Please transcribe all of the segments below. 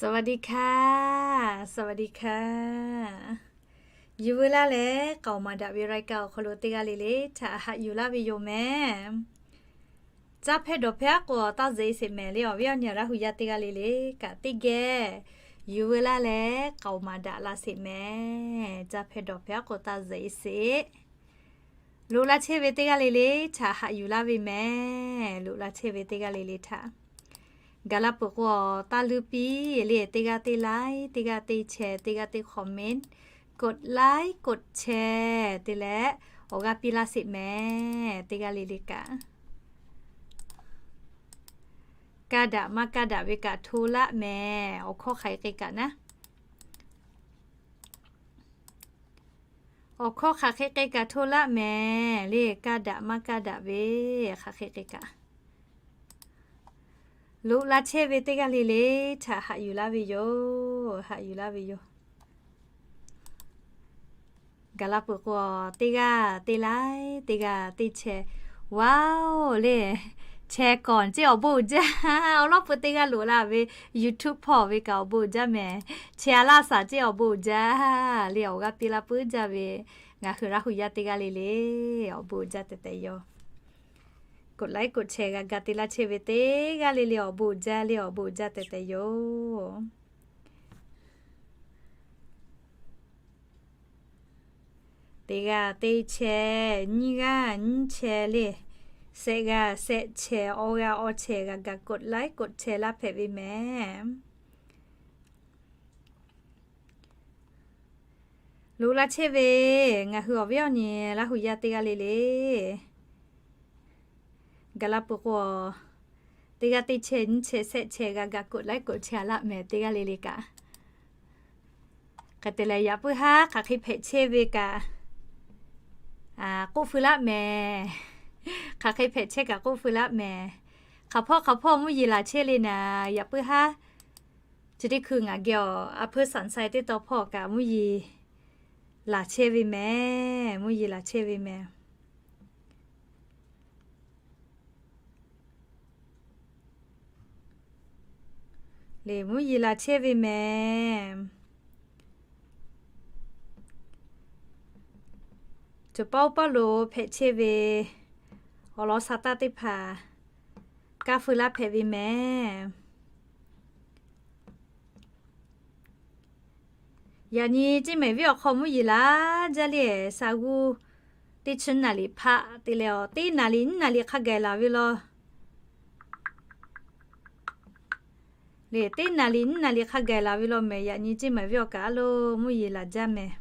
สวัสดีค่ะ สวัสดีค่ะ Yuˬ veu laˇ leh k'aoˍ maˍ daꞈ ve รายการ awˬ hk'aw lo teˇ g'aˇ le le htaꞈ haꞈ yuˬ laˇ ve yoˬ mehˍ. Caˇ hpehˇ dawˬ hpehˇ aˉ k'o taˇ zeꞈ sheˍ mehˍ le. Awˬ viˉ awˬ nyi Laˇ huˍ yaˇ teˇ g'aˇ le le kaꞈ teˇ geh yuˬ veu laˇ leh k'aoˍ maˍ daꞈ la sheˍ mehˍ. Caˇ hpehˇ dawˬ hpehˇ aˉ k'o taˇ zeꞈ sheˍ. Loꞈ la chehˇ ve teˇ g'aˇ le le htaꞈ haꞈ yuˬ laˇ ve mehˍ. Loꞈ la chehˇ ve teˇ g'aˇ le le htaꞈ gaˬ la peuˬ k'o, taˇ luˇ piˇ le. Teˇ g'aˇ teˇ like, teˇ g'aˇ teˇ share, teˇ g'aˇ teˇ comment, กดไลค์ กดแชร์ te leh awˬ g'aˇ piˇ laˇ sheˍ mehˍ. Teˇ g'aˇ le le kaꞈ kaˇ daꞈ maˇ kaˇ daꞈ ve kaꞈ hto laˆ mehˍ. Awˬ hkawˇ hk'aˬ hk'e k'ai kaꞈ naˉ, awˬ hkawˇ hk'aˬ hk'e k'ai kaꞈ hto laˆ mehˍ le. Kaˇ daꞈ maˇ kaˇ daꞈ ve hk'aˬ hk'e k'ai kaꞈ, loꞈ la chehˇ ve teˇ g'aˇ le le htaꞈ haꞈ yuˬ laˇ ve yoˬ. Haꞈ yuˬ laˇ ve yoˬ. Gaˬ la peuˬ k'o, teˇ g'aˇ teˇ like, teˇ g'aˇ teˇ share, wow le, share ก่อน ceˇ awˬ bon uiˍ jaˇ. Awˬ lawn peuˬ teˇ g'aˇ loꞈ la ve YouTube hpawˇ ve kaꞈ awˬ bon uiˍ jaˇ mehˍ. Share a laˇ shaˍ ceˇ awˬ bon uiˍ jaˇ le. Awˬ g'aˇ piˇ laˇ puiˉ jaˇ ve ngaˬ hui Laˇ huˍ yaˇ teˇ g'aˇ le le awˬ bon uiˍ jaˇ tehꞈ tehꞈ yoˬ. กดไลค์ กดแชร์ g'a ga te laˇ chehˇ ve teˇ g'aˇ le le awˬ bon uiˍ jaˇ le. Awˬ bon uiˍ jaˇ tehꞈ tehꞈ yoˬ. Teˇ g'aˇ teˇ share, nyiˇ g'aˇ nyiˇ share le, shehˆ g'aˇ shehˆ share, awˇ g'aˇ awˇ share g'a ga กดไลค์ กดแชร์ laˇ hpehꞈ ve mehˍ. Loꞈ la chehˇ ve ngaˬ hui awˬ viˉ awˬ nyi Laˇ huˍ yaˇ teˇ g'aˇ le le gaˬ la peuˬ k'o, teˇ g'aˇ teˇ share, nyiˇ share, shehˆ share g'a ga กดไลค์ กดแชร์ laˇ mehˍ. Teˇ g'aˇ le le kaꞈ hk'e te leh yaꞈ puiˉ haˉ hk'aˬ hk'e hpehꞈ chehˇ ve kaꞈ k'oˆ feu laˇ mehˍ. Hk'aˬ hk'e hpehꞈ chehˇ kaꞈ k'oˆ feu laˇ mehˍ. Hk'aˬ hpawˇ hk'aˬ hpawˇ mvuhˇ yeˬ laˬ chehˇ le naˍ, yaꞈ puiˉ haˉ chi teˇ hkui ngaˬ geh awˬ a hpuiˇ saˍ sai teˇ taw hpawˇ kaꞈ mvuhˇ yeˬ laˬ chehˇ ve mehˍ. Mvuhˇ yeˬ laˬ chehˇ ve mehˍ. Le mvuhˇ yeˬ laˬ chehˇ ve mehˍ. Cawˬ paˇ oˇ paˇ lo hpehꞈ chehˇ ve awˬ lawn sha taˇ teˇ hpaˍ kaˇ feu laˇ hpehꞈ ve mehˍ. Yaꞈ nyi ceˇ mehˍ viˉ awˬ hk'aw mvuhˇ yeˬ laˬ jaˇ le. Sha g'uˇ teˇ chi naˍ liꞈ hpaˆ te leh, teˇ naˍ liꞈ nyiˇ naˍ liꞈ hk'a gaˬ laˬ ve law le. Teˇ naˍ liꞈ nyiˇ naˍ liꞈ hk'a gaˬ laˬ ve law mehˍ. Yaꞈ nyi ceˇ mehˍ viˉ awˬ kaꞈ a lo mvuhˇ yeˬ laˬ jaˇ mehˍ.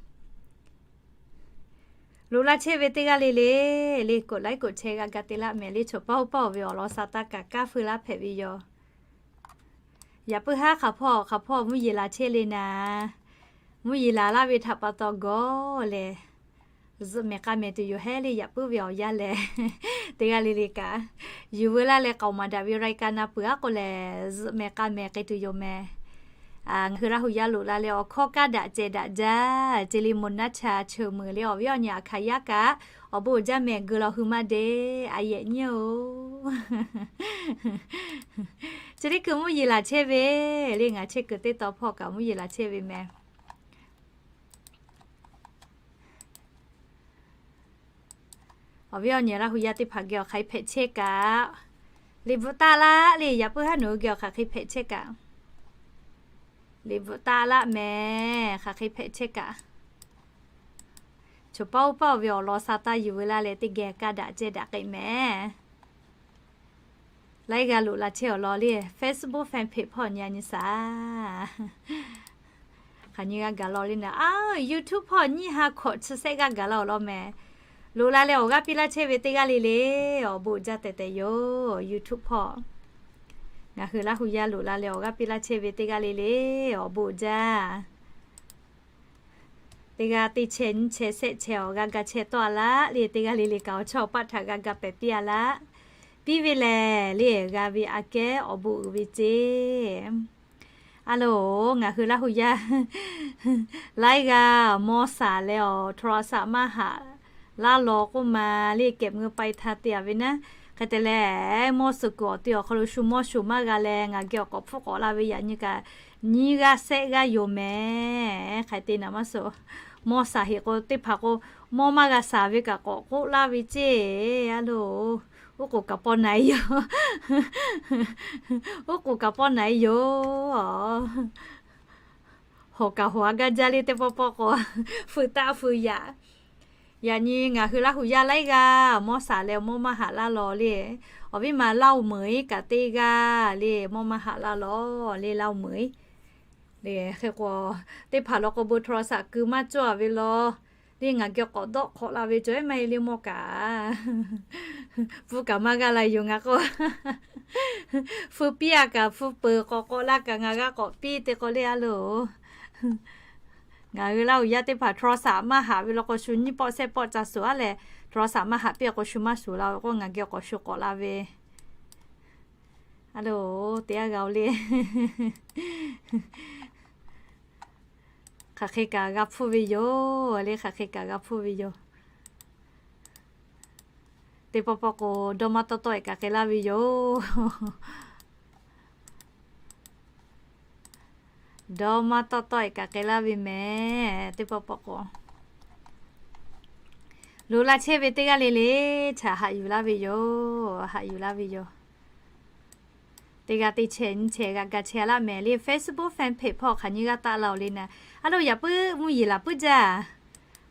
Loꞈ la chehˇ ve teˇ g'aˇ le le, le กดไลค์ กดแชร์ g'a ga te laˇ mehˍ le. Cawˬ paˇ oˇ paˇ oˬ ve awˬ lawn sha taˇ kaꞈ kaˇ feu laˇ hpehꞈ ve yoˬ. Yaꞈ puiˉ haˉ hk'aˬ hpawˇ hk'aˬ hpawˇ mvuhˇ yeˬ laˬ chehˇ le naˍ, mvuhˇ yeˬ laˬ laˇ ve htaꞈ pa taw gawˬ lehˬ, zuhꞈ mehˍ k'a mehˍ tuˬ yoˬ hehˉ le. Yaꞈ puiˉ ve awˬ yanˇ lehˬ, teˇ g'aˇ le le kaꞈ yuˬ veu laˇ leh k'aoˍ maˍ daꞈ ve รายการ na peuˬ aˉ k'o lehˬ, zuhꞈ mehˍ k'a mehˍ k'ai tuˬ yoˬ mehˍ. Ngaˬ hui Laˇ huˍ yaˇ loꞈ la leh awˬ hkawˇ kaˇ daꞈ ceh daꞈ jaˇ ce le. Moˬ naˉ cha cheuˬ meuˬ le awˬ viˉ awˬ nyi aˬ hkaˍ yaˇ kaꞈ awˬ bon uiˍ jaˇ mehˍ. Geu law hui maˇ de, a yehꞈ nyi-o. Chi teˇ hkui mvuhˇ yeˬ laˬ chehˇ ve le. Ngaˬ chehˇ kuiˬ teˇ taw hpawˇ kaꞈ mvuhˇ yeˬ laˬ chehˇ ve mehˍ. Awˬ viˉ awˬ nyi Laˇ huˍ yaˇ teˇ hpaˍ geh awˬ hk'aˬ hk'e hpehꞈ chehˇ kaꞈ, liꞈ bvuhꞈ taˆ laˇ le. Yaꞈ puiˉ haˉ nawˬ hui geh awˬ hk'aˬ hk'e hpehꞈ chehˇ kaꞈ, liꞈ bvuhꞈ taˆ laˇ mehˍ. Hk'aˬ hk'e hpehꞈ chehˇ kaꞈ, cawˬ paˇ oˇ paˇ oˬ ve awˬ lawn sha taˇ yuˬ veu laˇ leh teˇ geh kaˇ daꞈ ceh daꞈ k'ai mehˍ. Laiˉ g'aˇ loꞈ la chehˇ awˬ lawn le, Facebook fan page hpawˇ nyi a nyi shaˍ. Hk'aˬ nyi g'a gaˬ law le naˍ, a, YouTube hpawˇ nyiˇ ha hkawꞈ chi shehˆ g'aˇ gaˬ la awˬ lawn mehˍ. Loꞈ la leh awˬ g'aˇ piˇ laˇ chehˇ ve teˇ g'aˇ le le, awˬ bon uiˍ jaˇ tehꞈ tehꞈ yoˬ. YouTube hpawˇ ngaˬ hui Laˇ huˍ yaˇ loꞈ la leh awˬ g'aˇ piˇ laˇ chehˇ ve teˇ g'aˇ le le, awˬ bon uiˍ jaˇ. Teˇ g'aˇ teˇ chehˇ nyiˇ chehˇ shehˆ chehˇ awˬ g'aˇ ga chehˇ tawˆ a laˇ le. Teˇ g'aˇ le le kaꞈ awˬ chawˇ awˬ paˆ htaꞈ g'a ga pehˍ piˇ a laˇ. Piˇ ve lehˬ le, g'a ve aꞈ kehˉ awˬ bon uiˍ ve ceˇ. A loˬ, ngaˬ hui Laˇ huˍ yaˇ laiˉ g'aˇ mawˇ shaˍ leh awˬ โทรศัพท์ maˇ haꞈ laˇ law k'oˆ ma le, เก็บเงินปลายทาง te a ve naˉ, Hk'e te leh, mawˇ suhˍ kuiˬ awˬ te awˬ hk'aw lo shu mawˇ shuˍ maˇ g'a leh, ngaˬ geh awˬ k'awꞈ hpfuhˆ k'awꞈ la ve yaꞈ nyi kaꞈ nyiˇ g'aˇ shehˆ g'aˇ yoˬ mehˍ. Hk'e te naˍ maˇ suhˍ, mawˇ shaˍ heꞈ k'o teˇ hpaˍ k'o, mawˇ maˇ g'a shaˍ ve kaꞈ k'awꞈ k'oˆ laˇ ve ceˇ. A loˬ, oˉ k'oˍ kaꞈ pawˇ na e yoˬ. Oˉ k'oˍ kaꞈ pawˇ na e yoˬ. Hawˬ kaꞈ hawˬ a gaˇ jaˇ le teˇ pawˆ pawˆ k'o, feu taˆ feu yaꞈ. Yaꞈ nyi ngaˬ hui Laˇ huˍ yaˇ laiˉ g'aˇ mawˇ shaˍ leh mawˇ maˇ haꞈ laˇ law le. Awˬ viˉ ma Laˇ huˍ meuˍ iˉ kaꞈ teˇ g'aˇ le mawˇ maˇ haꞈ laˇ law le Laˇ huˍ meuˍ iˉ. Le hk'e k'o, teˇ hpaˍ law k'o bon โทรศัพท์ keu maˇ cawˇ a ve law. Le ngaˬ geh k'awꞈ dawˆ hk'awꞈ la ve cawˬ ehˉ maˇ heˆ le mawˇ kaꞈ. Pfuhˇ kaꞈ maˇ g'aˇ la yoˬ ngaˬ k'o. Hpu piˇ a kaꞈ hpu peuˬ k'awꞈ k'awꞈ la kaꞈ ngaˬ g'a k'awꞈ piˇ te k'o le a loˬ. Ngaˬ hui Laˇ huˍ yaˇ teˇ hpaˍ โทรศัพท์ maˇ haꞈ ve law k'o shu nyiˇ pawˆ shehˆ pawˆ ca suhˍ a leh, โทรศัพท์ maˇ haꞈ piˇ k'o shu maˇ shuˍ la ve k'o ngaˬ geh k'awꞈ shu k'awꞈ la ve. A loˬ, teˇ g'aˇ g'a oˬ le. Hk'aˬ hk'e kaꞈ g'a hpfuhˇ ve yoˬ le, hk'aˬ hk'e kaꞈ g'a hpfuhˇ ve yoˬ. Teˇ pawˆ pawˆ k'o, dawˇ maˇ tawˆ tawˆ e kaꞈ k'ai laˇ ve yoˬ. Dawˇ maˇ tawˆ tawˆ e kaꞈ k'ai laˇ ve mehˍ. Teˇ pawˆ pawˆ k'o, loꞈ la chehˇ ve teˇ g'aˇ le le, chaꞈ haꞈ yuˬ laˇ ve yoˬ. Haꞈ yuˬ laˇ ve yoˬ. Teˇ g'aˇ teˇ chehˇ nyiˇ chehˇ g'a ga chehˇ laˇ mehˍ le. Facebook fan page hpawˇ hk'aˬ nyiˇ g'aˇ taˆ la oˬ le naˍ. A loˬ, yaꞈ puiˉ mvuhˇ yeˬ laˬ puiˉ jaˇ.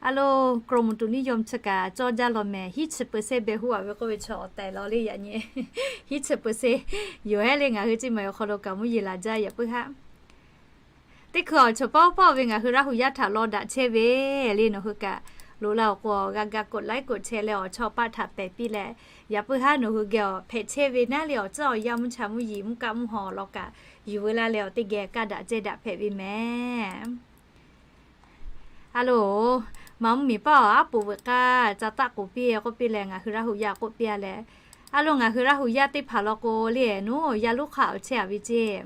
A loˬ, กรมอุตุนิยม chi kaꞈ cawˇ jaˇ law mehˍ. Hiˉ chi เปอร์เซ็นต์ beh huˉ a ve k'oˆ ve chaw awˬ tehˬ law le yaꞈ nyi. Hiˉ chi เปอร์เซ็นต์ yoˬ ehˉ le ngaˬ hui ceˇ maˬ awˬ hk'aw lo kaꞈ mvuhˇ yeˬ laˬ jaˇ yaꞈ puiˉ haˉ. Teˇ hkui awˬ chawˬ pawˆ pawˆ ve ngaˬ hui Laˇ huˍ yaˇ htaꞈ law daꞈ chehˇ ve le nawˬ hui kaꞈ, loꞈ la awˬ k'o g'a ga กดไลค์ กดแชร์ leh awˬ chawˇ paˆ htaꞈ pehˬ piˇ leh, yaꞈ puiˉ haˉ nawˬ hui geh awˬ hpehꞈ chehˇ ve naˉ le awˬ tcuhˉ awˬ yanˇ mvuhˇ cha mvuhˇ yeˬ mvuhˇ kaˆ mvuhˇ haw awˬ lawn kaꞈ yuˬ veu laˇ leh awˬ teˇ geh kaˇ daꞈ cehˇ daꞈ hpehꞈ ve mehˍ. A loˬ, maˍ mvuhˇ miˬ paˇ awˬ aˉ poꞈ veuꞈ k'aˇ ca taˆ k'oˍ piˇ k'oˆ piˇ leh ngaˬ hui Laˇ huˍ yaˇ k'oˆ piˇ a leh, a loˬ ngaˬ hui Laˇ huˍ yaˇ teˇ hpaˍ law k'o le, nawˬ yaˇ lonˉ hk'aˇ awˬ chehˇ a ve ceˇ.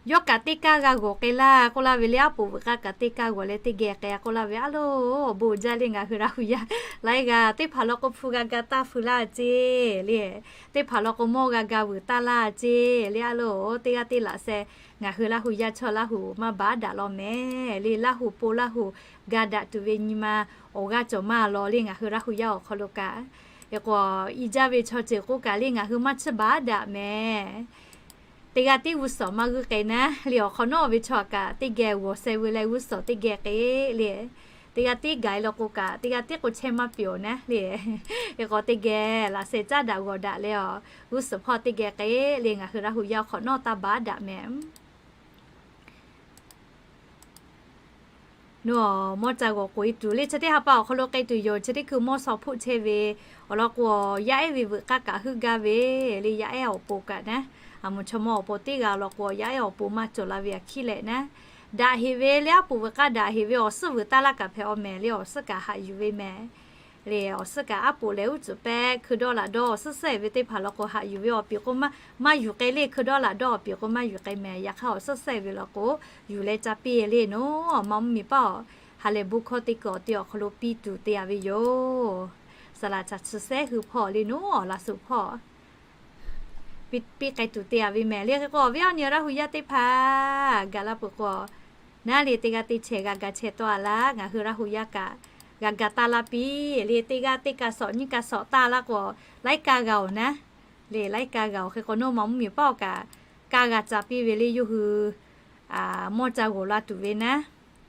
Yawˇ kaꞈ teˇ kaˇ g'a g'awˬ k'ai laˇ k'oˆ laˇ ve le, aˉ poꞈ veuꞈ k'aˇ kaꞈ teˇ kaˇ g'awˬ leh teˇ geh k'ai a k'oˆ laˇ ve a loˬ, awˬ bon uiˍ jaˇ le ngaˬ hui Laˇ huˍ yaˇ laiˉ g'aˇ teˇ hpaˍ law k'o hpu g'a ga taˇ feu laˇ ceˇ le. Teˇ hpaˍ law k'o mawˇ g'a ga vuiˬ taˇ laˇ ceˇ le a loˬ, teˇ g'aˇ teˇ laꞈ sheh ngaˬ hui Laˇ huˍ yaˇ chaw Laˇ huˍ maˇ baˉ daꞈ law mehˍ le. Laˇ huˍ po Laˇ huˍ ga daꞈ tuˬ ve nyi ma awˬ g'aˇ cawˬ maˇ law le ngaˬ hui Laˇ huˍ yaˇ awˬ hk'aw lo kaꞈ. Eˬ k'o, i jaˇ ve chaw ceuˬ k'oˆ kaꞈ le ngaˬ hui maˇ chiˇ baˉ daꞈ mehˍ. Teˇ g'aˇ tiˉ g'uˇ suhˍ maˇ g'uiˇ k'ai naˉ le, awˬ hk'awꞈ nawˉ ve chaw kaꞈ teˇ geh g'awˬ sheh veu leh g'uˇ suhˍ teˇ geh k'ai le. Teˇ g'aˇ tiˉ gaˬ e law k'o kaꞈ teˇ g'aˇ tiˉ k'o chehˇ maˇ piˇ awˬ naˉ le. Eˬ k'o teˇ geh laꞈ sheh caˉ daꞈ g'awˬ daꞈ leh awˬ g'uˇ suhˍ hpawˇ teˇ geh k'ai le ngaˬ hui Laˇ huˍ yaˇ awˬ hk'awꞈ nawˉ taˇ baˉ daꞈ mehˍ. Nawˬ mawˇ ca g'awˬ k'oꞈ e tuˬ le chi teˇ ha pa awˬ hk'aw lo k'ai tuˬ yoˬ. Chi teˇ hkui mawˇ shaw hpfuhˆ chehˇ ve awˬ lawn k'o, yaˇ ehˉ ve veuꞈ k'aˇ kaꞈ heuˆ gaˇ ve le, yaˇ ehˉ awˬ pon kaꞈ naˉ, a moˍ chaw mawˇ awˬ pon teˇ g'aˇ law k'o yaˇ ehˉ awˬ pon maˇ cawˬ la ve aꞈ hkiˉ leh naˉ, daꞈ heꞈ ve le aˉ poꞈ veuꞈ k'aˇ daꞈ heꞈ ve awˬ suhˉ vuiˬ taˇ laˇ kaꞈ hpehꞈ awˬ mehˍ le awˬ suhˉ kaꞈ haꞈ yuˬ ve mehˍ. Le awˬ suhˉ kaꞈ aˉ poꞈ leh uˉ cuˬ pehˇ hkui dawˇ laꞈ dawˇ awˬ suhˉ sehˆ ve teˇ hpaˍ law k'o haꞈ yuˬ ve awˬ piˍ k'o maˇ yuˬ k'ai le hkui dawˇ laꞈ dawˇ awˬ piˍ k'o maˇ yuˬ k'ai mehˍ. Yaꞈ hk'aˇ awˬ suhˉ sehˆ ve law k'o yuˬ leh ca piˇ le nawˬ maˇ mvuhˇ miˬ paˇ awˬ ha lehˬ bon hkawˇ teˇ kuiˬ awˬ te awˬ hk'aw lo piˇ tuˬ te a ve yoˬ. Saˍ laꞈ caˬ chi sehˉ hui hpawˇ le nawˬ awˬ laꞈ suhˍ hpawˇ piˇ k'ai tuˬ te a ve mehˍ le. Hk'e k'o awˬ viˉ awˬ nyi Laˇ huˍ yaˇ teˇ hpaˍ gaˬ la peuˬ k'o, naˉ le teˇ g'aˇ teˇ chehˇ g'a ga chehˇ tawˆ a laˇ. Ngaˬ hui Laˇ huˍ yaˇ kaꞈ g'a ga taˇ laˇ piˇ le. Teˇ g'aˇ teˇ kaˇ shawˍ nyiˇ kaˇ shawˍ taˇ laˇ k'o, laiˉ kaˇ g'a awˬ naˉ le, laiˉ kaˇ g'a awˬ. Hk'e k'o nawˬ maˇ mvuhˇ miˬ paˇ awˬ kaꞈ kaˇ g'a ca piˇ ve le yawˇ hui mawˇ ca g'awˬ la tuˬ ve naˉ,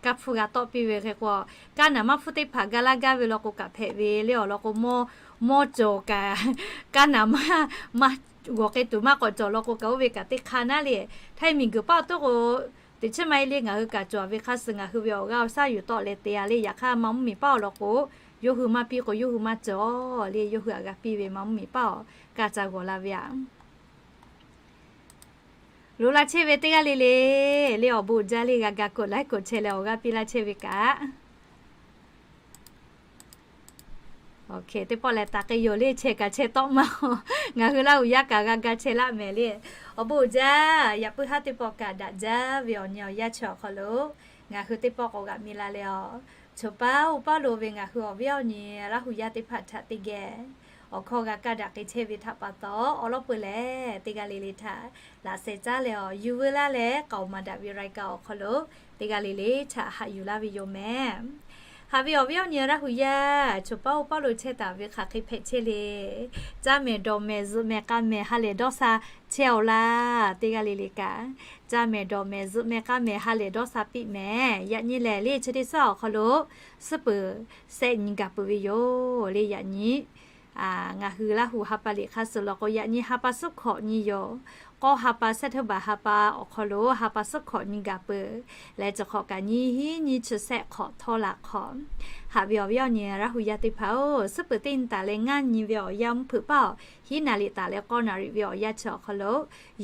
kaˇ hpfuhˇ g'a tawˆ piˇ ve. Hk'e k'o kaˇ naˍ maˇ hpfuhˇ teˇ hpaˍ ga laˇ gaˇ ve law k'o kaꞈ hpehꞈ ve le awˬ lawn k'o mawˇ, mawˇ cawˬ kaꞈ kaˇ naˍ maˇ, maˇ g'awˬ k'ai tuˬ maˇ k'awꞈ cawˬ law k'o kaꞈ oˇ ve kaꞈ teˇ hk'a naˉ le. Htaiˇ miˬ guiˬ paˇ awˬ toˉ k'o, teꞈ chiˉ maˇ heˆ le ngaˬ hui kaꞈ cawˬ ve hk'a suh ngaˬ hui ve awˬ g'aˇ awˬ shaˉ yuˬ tawˆ leh te a le. Yaꞈ hk'aˇ maˇ mvuhˇ miˬ paˇ awˬ lawn k'o, yawˇ hui maˇ piˇ k'o yawˇ hui maˇ cawˬ le. Yawˇ hui aꞈ g'a piˇ ve maˇ mvuhˇ miˬ paˇ awˬ kaˇ ca g'awˬ la ve aꞈ. Loꞈ la chehˇ ve teˇ g'aˇ le le, le awˬ bon jaˇ le g'a ga กดไลค์ กดแชร์ leh awˬ g'aˇ piˇ laˇ chehˇ ve kaꞈ. Teˇ pawˆ leh taˍ k'ai yoˬ le chehˇ kaꞈ chehˇ tawˆ maˇ. Ngaˬ hui Laˇ huˍ yaˇ kaꞈ g'a ga chehˇ laˇ mehˍ le. Awˬ bon jaˇ, yaꞈ puiˉ haˉ teˇ pawˆ kaꞈ daꞈ jaˇ ve awˬ nyi awˬ yanˇ chi awˬ hk'aw lo ngaˬ hui teˇ pawˆ k'awꞈ g'aꞈ mi la leh awˬ, choˬ paˉ oˇ paˉ lo ve ngaˬ hui awˬ viˉ awˬ nyi Laˇ huˍ yaˇ teˇ hpaˍ htaꞈ teˇ geh Awˬ hkawˇ g'a kaˇ daꞈ k'ai chehˇ ve htaꞈ pa taw, awˬ lawn peuˬ lehˬ, teˇ g'aˇ le le htaꞈ laꞈ sheh caˉ leh awˬ yuˬ veu laˇ leh k'aoˍ maˍ daꞈ ve รายการ awˬ hk'aw lo teˇ g'aˇ le le htaꞈ haꞈ yuˬ laˇ ve yoˬ mehˍ. Haꞈ ve awˬ viˉ awˬ nyi Laˇ hu yaˇ, choˬ paˉ oˇ paˉ lo chehˇ taˍ ve hk'aˬ hk'e hpehꞈ chehˇ le. Caˇ mehˍ dawˬ mehˍ zuhꞈ mehˍ k'a mehˍ ha lehˬ dawˇ sha chehˇ-oˬ laˇ. Teˇ g'aˇ le le kaꞈ, caˇ mehˍ dawˬ mehˍ zuhꞈ mehˍ k'a mehˍ ha lehˬ dawˇ sha piˇ mehˍ. Yaꞈ nyi lehˬ, le chi teˇ suhˉ awˬ hk'aw lo suhˉ peuˬ shehˆ nyi gaˬ peuˬ ve yoˬ. Le yaꞈ nyi ngaˬ hui Laˇ hu ha pa liꞈ hk'a suhˍ law k'o, yaꞈ nyi ha pa suhˉ hkawꞈ nyi yoˬ. K'awˇ ha pa September ha pa awˬ hk'aw lo ha pa suhˉ hkawꞈ nyi gaˬ peuˬ leh, chi hk'awꞈ kaꞈ nyiˇ hinˉ nyiˇ chi shehˆ hk'awꞈ htawˇ laꞈ hk'awꞈ. Haꞈ ve awˬ viˉ awˬ nyi Laˇ hu yaˇ teˇ hpaˍ-oˬ, suhˉ peuˬ teˇ nyi taˍ leh ngaˇ nyi ve awˬ yanˇ mvuhˇ hpeuꞈ paˇ-oˬ, hiˉ naˍ riꞈ taˍ leh k'awˇ naˍ riꞈ ve awˬ yanˇ chi awˬ hk'aw lo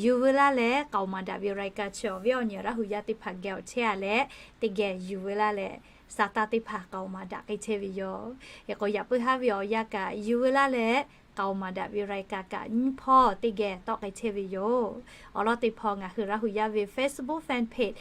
yuˬ veu laˇ leh k'aoˍ maˍ daꞈ ve รายการ chi awˬ viˉ awˬ nyi Laˇ hu yaˇ teˇ hpaˍ geh awˬ chehˇ-a leh, teˇ geh yuˬ veu laˇ leh, sa taˇ teˇ hpaˍ k'aoˍ maˍ daꞈ k'ai chehˇ ve yoˬ. Hk'e k'o, yaꞈ puiˉ haˉ ve awˬ yanˇ kaꞈ yuˬ veu laˇ leh, k'aoˍ maˍ daꞈ ve รายการ kaꞈ nyiˇ hpawˇ teˇ geh tawˆ k'ai chehˇ ve yoˬ. Awˬ lawn teˇ hpawˇ ngaˬ hui Laˇ hu yaˇ ve Facebook fan page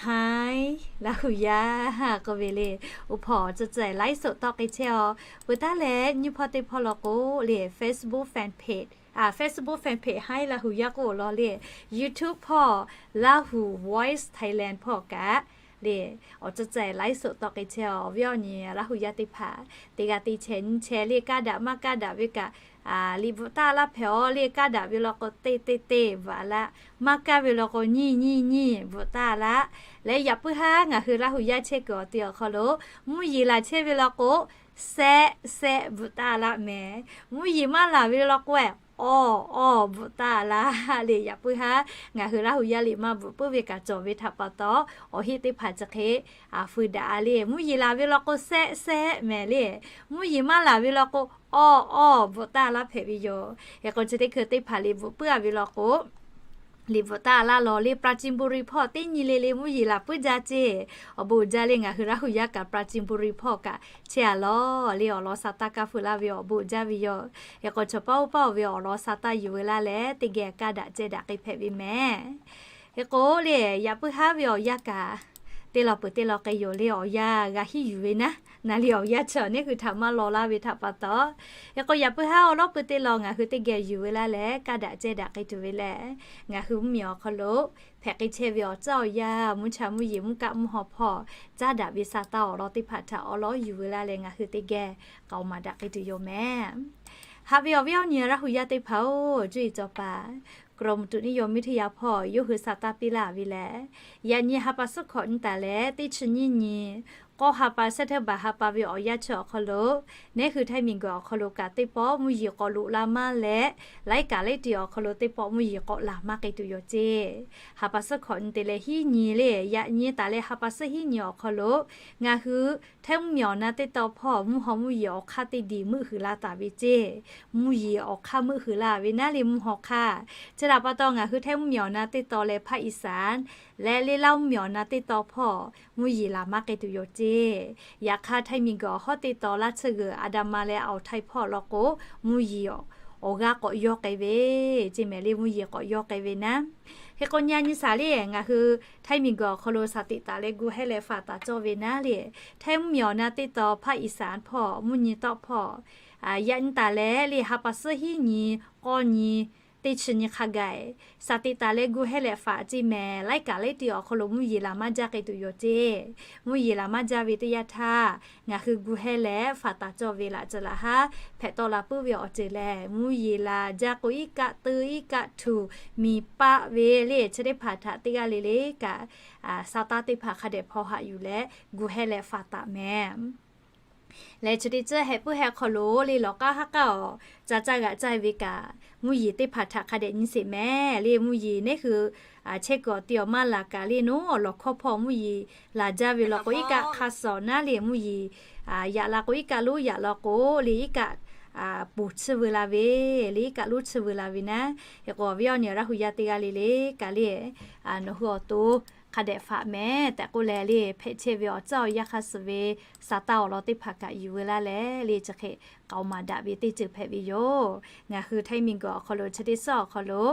Hi Laˇ hu yaˇ k'oˆ ve le, oˇ hpawˇ ceh ceh ไลฟ์สด tawˆ k'ai chehˇ-aw. Peuˬ taˉ leh nyiˇ hpawˇ teˇ hpawˇ law k'o le, Facebook fan page, Facebook fan page Hi Laˇ hu yaˇ k'oˆ awˬ lawn le, YouTube hpawˇ Laˇ hu Voice Thailand hpawˇ kaꞈ le, awˬ ceh ceh ไลฟ์สด tawˆ k'ai chehˇ-aw. Awˬ viˉ awˬ nyi Laˇ hu yaˇ teˇ hpaˍ, teˇ g'aˇ teˇ chehˇ nyiˇ chehˇ le, kaˇ daꞈ maˇ kaˇ daꞈ ve kaꞈ, liꞈ bvuhꞈ taˇ laˇ hpehꞈ-aw. Le kaˇ daꞈ ve law k'o, teˇ teˇ teˇ bvuhꞈ-a laˇ. Maˇ kaˇ ve law k'o, nyiˇ nyiˇ nyiˇ bvuhꞈ taˇ laˇ. Leh yaꞈ puiˉ haˉ ngaˬ hui Laˇ hu yaˇ chehˇ kuiˬ awˬ ti awˬ hk'aw lo, mvuhˇ yeˬ laˬ chehˇ ve law k'o, sehˆ sehˆ bvuhꞈ taˇ laˇ mehˍ. Mvuhˇ yeˬ maˇ laˬ ve law k'o, awˬ awˬ bvuhꞈ taˇ laˇ le. Yaꞈ puiˉ haˉ ngaˬ hui Laˇ hu yaˇ liꞈ maˇ bvuhꞈ puiˉ ve kaꞈ cawˬ ve htaꞈ pa taw, awˬ heˆ teˇ hpaˍ chi hk'e fuiˍ daꞈ-a le. Mvuhˇ yeˬ laˬ ve law k'o, sehˆ sehˆ mehˍ le. Mvuhˇ yeˬ maˇ laˬ ve law k'o, awˬ awˬ bvuhꞈ taˇ laˇ hpehꞈ ve yoˬ. Hk'e k'o, chi teˇ hkui teˇ hpaˍ liꞈ bvuhꞈ puiˉ-a ve law k'o, liꞈ bvuhꞈ taˇ laˇ law le, ปราจีนบุรี hpawˇ teˇ nyi le le mvuhˇ yeˬ laˬ puiˉ jaˇ ceˇ. Awˬ bon uiˍ jaˇ le, ngaˬ hui Laˇ hu yaˇ kaꞈ ปราจีนบุรี hpawˇ kaꞈ chehˇ-a law le, awˬ lawn sa taˇ kaˇ feu laˇ ve awˬ bon uiˍ jaˇ ve yoˬ. Hk'e k'o, chaw paˉ oˇ paˉ-oˬ ve awˬ lawn sa taˇ yuˬ veu laˇ leh, teˇ geh kaˇ daꞈ ceh daꞈ k'ai hpehꞈ ve mehˍ. Hk'e k'o le, yaꞈ puiˉ haˉ ve awˬ yanˇ kaꞈ, teˇ law peuˬ teˇ law k'ai yoˬ le. Awˬ yanˇ g'a hiˉ yuˬ ve naˉ, naˉ le awˬ yanˇ chi awˬ neˉ hui htaꞈ maˇ law laˇ ve htaꞈ pa taw, hk'e k'o, yaꞈ puiˉ haˉ awˬ lawn peuˬ teˇ law ngaˬ hui teˇ geh yuˬ veu laˇ leh kaˇ daꞈ ceh daꞈ k'ai tuˬ ve lehˬ, ngaˬ hui mvuhˇmiˬ awˬ hk'aw lo hpehꞈ k'ai chehˇ ve awˬ tcuhˉ awˬ yanˇ, mvuhˇ cha mvuhˇ yeˬ mvuhˇ kaˆ mvuhˇ haw hpawˇ caˉ daꞈ ve sa taˇ awˬ lawn teˇ hpaˍ htaꞈ awˬ lawn yuˬ veu laˇ leh ngaˬ hui teˇ geh k'aoˍ maˍ daꞈ k'ai tuˬ yoˬ mehˍ. Haꞈ ve awˬ viˉ awˬ nyi Laˇ hu yaˇ teˇ hpaˍ-oˬ, cuˇ yiˍ cawˬ paˍ กรมอุตุนิยมวิทยา hpawˇ yawˇ hui sa taˇ piˇ laˇ ve lehˬ, yaꞈ nyi ha pa suhˉ hkawꞈ nyi taˍ leh teˇ chi nyiˇ nyi, k'awˇ ha pa September ha pa ve awˬ yanˇ chi awˬ hk'aw lo, neˉ hui Htaiˇ miˬguiˬ awˬ hk'aw lo kaꞈ teˇ pawˆ mvuhˇ yeˬ k'awꞈ loꞈ la maˇ leh, laiˉ kaꞈ laiˉ ti awˬ hk'aw lo teˇ pawˆ mvuhˇ yeˬ k'awꞈ laˬ maˇ k'ai tuˬ yoˬ ceˇ. Ha pa suhˉ hkawꞈ nyi te leh hiˉ nyi le, yaꞈ nyi taˍ leh ha pa suhˉ hiˉ nyi awˬ hk'aw lo ngaˬ hui Htaiˇ mvuhˇmiˬ awˬ na teˇ taw hpawˇ mvuhˇ haw mvuhˇ yeˬ awˬ hk'aˇ teˇ diˬ meuˆ huiˍ la taˍ ve ceˇ. Mvuhˇ yeˬ awˬ hk'aˇ meuˆ huiˍ la ve naˉ le mvuhˇ haw hk'aˇ. Chi htaꞈ pa taw ngaˬ hui Htaiˇ mvuhˇmiˬ awˬ na teˇ taw leh ภาคอีสาน leh le Laˇ mvuhˇmiˬ awˬ na teˇ taw hpawˇ mvuhˇ yeˬ laˬ maˇ k'ai tuˬ yoˬ ceˇ. Yaꞈ hk'aˇ Htaiˇ miˬguiˬ awˬ hawˉ teˇ taw Laˇ tsuhˇ g'uiˬ อันดามัน leh Aoˬ htaiˇ hpawˇ law k'o, mvuhˇ yeˬ awˬ g'aˇ k'awꞈ yawˇ k'ai ve ceˇ mehˍ le, mvuhˇ yeˬ k'awꞈ yawˇ k'ai ve naˉ. Hk'e k'o, nyi a nyi shaˍ le, ngaˬ hui Htaiˇ miˬguiˬ awˬ hk'aw lo shaˍ tiꞈ taˍ leh gu hehˇ leh faˍ taˍ cawˇ ve naˉ le, Htaiˇ mvuhˇmiˬ awˬ na teˇ taw ภาคอีสาน hpawˇ mvuhˇ nyi tawˆ hpawˇ yaꞈ nyi taˍ leh le ha pa suhˉ hiˉ nyi, k'awˇ nyi, teˇ chi nyi hk'a gaˬ shaˍ tiꞈ taˍ leh gu hehˇ leh faˍ ceˇ mehˍ. Laiˉ kaꞈ laiˉ ti awˬ hk'aw lo mvuhˇ yeˬ laˬ maˇ jaˇ k'ai tuˬ yoˬ ceˇ. Mvuhˇ yeˬ laˬ maˇ jaˇ ve teˇ yanˇ htaˇ, ngaˬ hui gu hehˇ leh faˍ taˍ cawˇ ve laꞈ ceh laꞈ haˉ hpehꞈ tawˆ la puiˉ ve awˬ ceuˬ lehˬ, mvuhˇ yeˬ laˬ jaˇ k'o, iˉ kaˆ teu iˉ kaˆ htuˬ miˬ paˆ ve le, chi teˇ hpaˍ htaꞈ teˇ g'aˇ le le kaꞈ, sa taˇ teˇ hpaˍ hk'a dehꞈ hpaw haꞈ yuˬ leh gu hehˇ leh faˍ taˍ mehˍ. Leh chi teˇ ceuˬ heh puiˉ heh hk'aw lo le lawˬ k'aˉ haˉ k'aˉ awˬ ca caˇ g'aꞈ caˇ ve kaꞈ, mvuhˇ yeˬ teˇ hpaˍ htaꞈ hk'a dehꞈ nyi sheˍ mehˍ le. Mvuhˇ yeˬ neˉ hui chehˇ kuiˬ awˬ ti awˬ maˇ laˬ kaꞈ le, nawˬ awˬ lawˬ hkawˇ hpawˇ mvuhˇ yeˬ laˬ jaˇ ve law k'o, iˉ kaˆ hk'a sawˍ naˉ le mvuhˇ yeˬ yaꞈ la k'o, iˉ kaˆ lonˉ yaꞈ law k'o le, iˉ kaˆ poˬ chiˇ veu la ve le, iˉ kaˆ lonˉ chiˇ veu la ve naˉ. Hk'e k'o, awˬ viˉ awˬ nyi Laˇ hu yaˇ teˇ g'aˇ le le kaꞈ le, nawˬ hui awˬ to hk'a dehꞈ faꞈ mehˍ tehꞈ k'oˆ leh le, hpehꞈ chehˇ ve awˬ caˇ awˬ yaˇ hk'a suhˍ ve sa taˇ awˬ lawn teˇ hpaˍ kaꞈ yuˬ veu laˇ leh le, chi hk'e k'aoˍ maˍ daꞈ ve teˇ ceuˬ hpehꞈ ve yoˬ. Ngaˬ hui htaiˇ miˬguiˬ awˬ hk'aw lo chi teˇ suhˉ awˬ hk'aw lo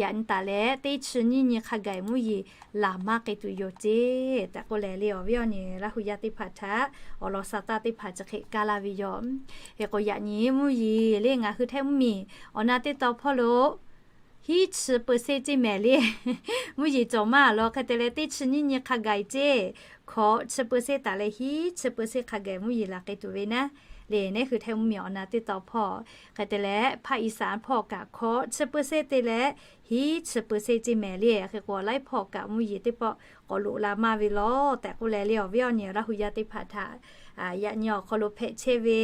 yaꞈ nyi taˍ leh teˇ chi nyiˇ nyi hk'a gaˬ mvuhˇ yeˬ laˬ maˇ k'ai tuˬ yoˬ ceˇ tehꞈ k'oˆ leh le, awˬ viˉ awˬ nyi Laˇ hu yaˇ teˇ hpaˍ htaꞈ awˬ lawn sa taˇ teˇ hpaˍ chi hk'e kaˇ laˇ ve yoˬ. Hk'e k'o yaꞈ nyi mvuhˇ yeˬ le ngaˬ hui htaiˇ mvuhˇ miˬ awˬ na teˇ tawn hpawˇ lo hiˉ chi เปอร์เซ็นต์ ceˇ mehˍ le. Mvuhˇ yeˬ cawˬ maˇ law hk'e te leh teˇ chi nyiˇ nyi hk'a gaˬ ceˇ, hkawꞈ chi เปอร์เซ็นต์ taˍ leh hiˉ chi เปอร์เซ็นต์ hk'a gaˬ mvuhˇ yeˬ laˬ k'ai tuˬ ve naˉ le, neˉ hui htaiˇ mvuhˇ miˬ awˬ na teˇ tawn hpawˇ hk'e te leh ภาคอีสาน hpawˇ kaꞈ hkawꞈ chi เปอร์เซ็นต์ te leh hiˉ chi เปอร์เซ็นต์ ceˇ mehˍ le. Hk'e k'o laiˉ hpawˇ kaꞈ mvuhˇ yeˬ teˇ pawˆ k'awꞈ loꞈ la maˇ ve law tehꞈ k'oˆ leh le, awˬ viˉ awˬ nyi Laˇ hu yaˇ teˇ hpaˍ htaꞈ yaꞈ nyi awˬ hk'aw lo hpehꞈ chehˇ ve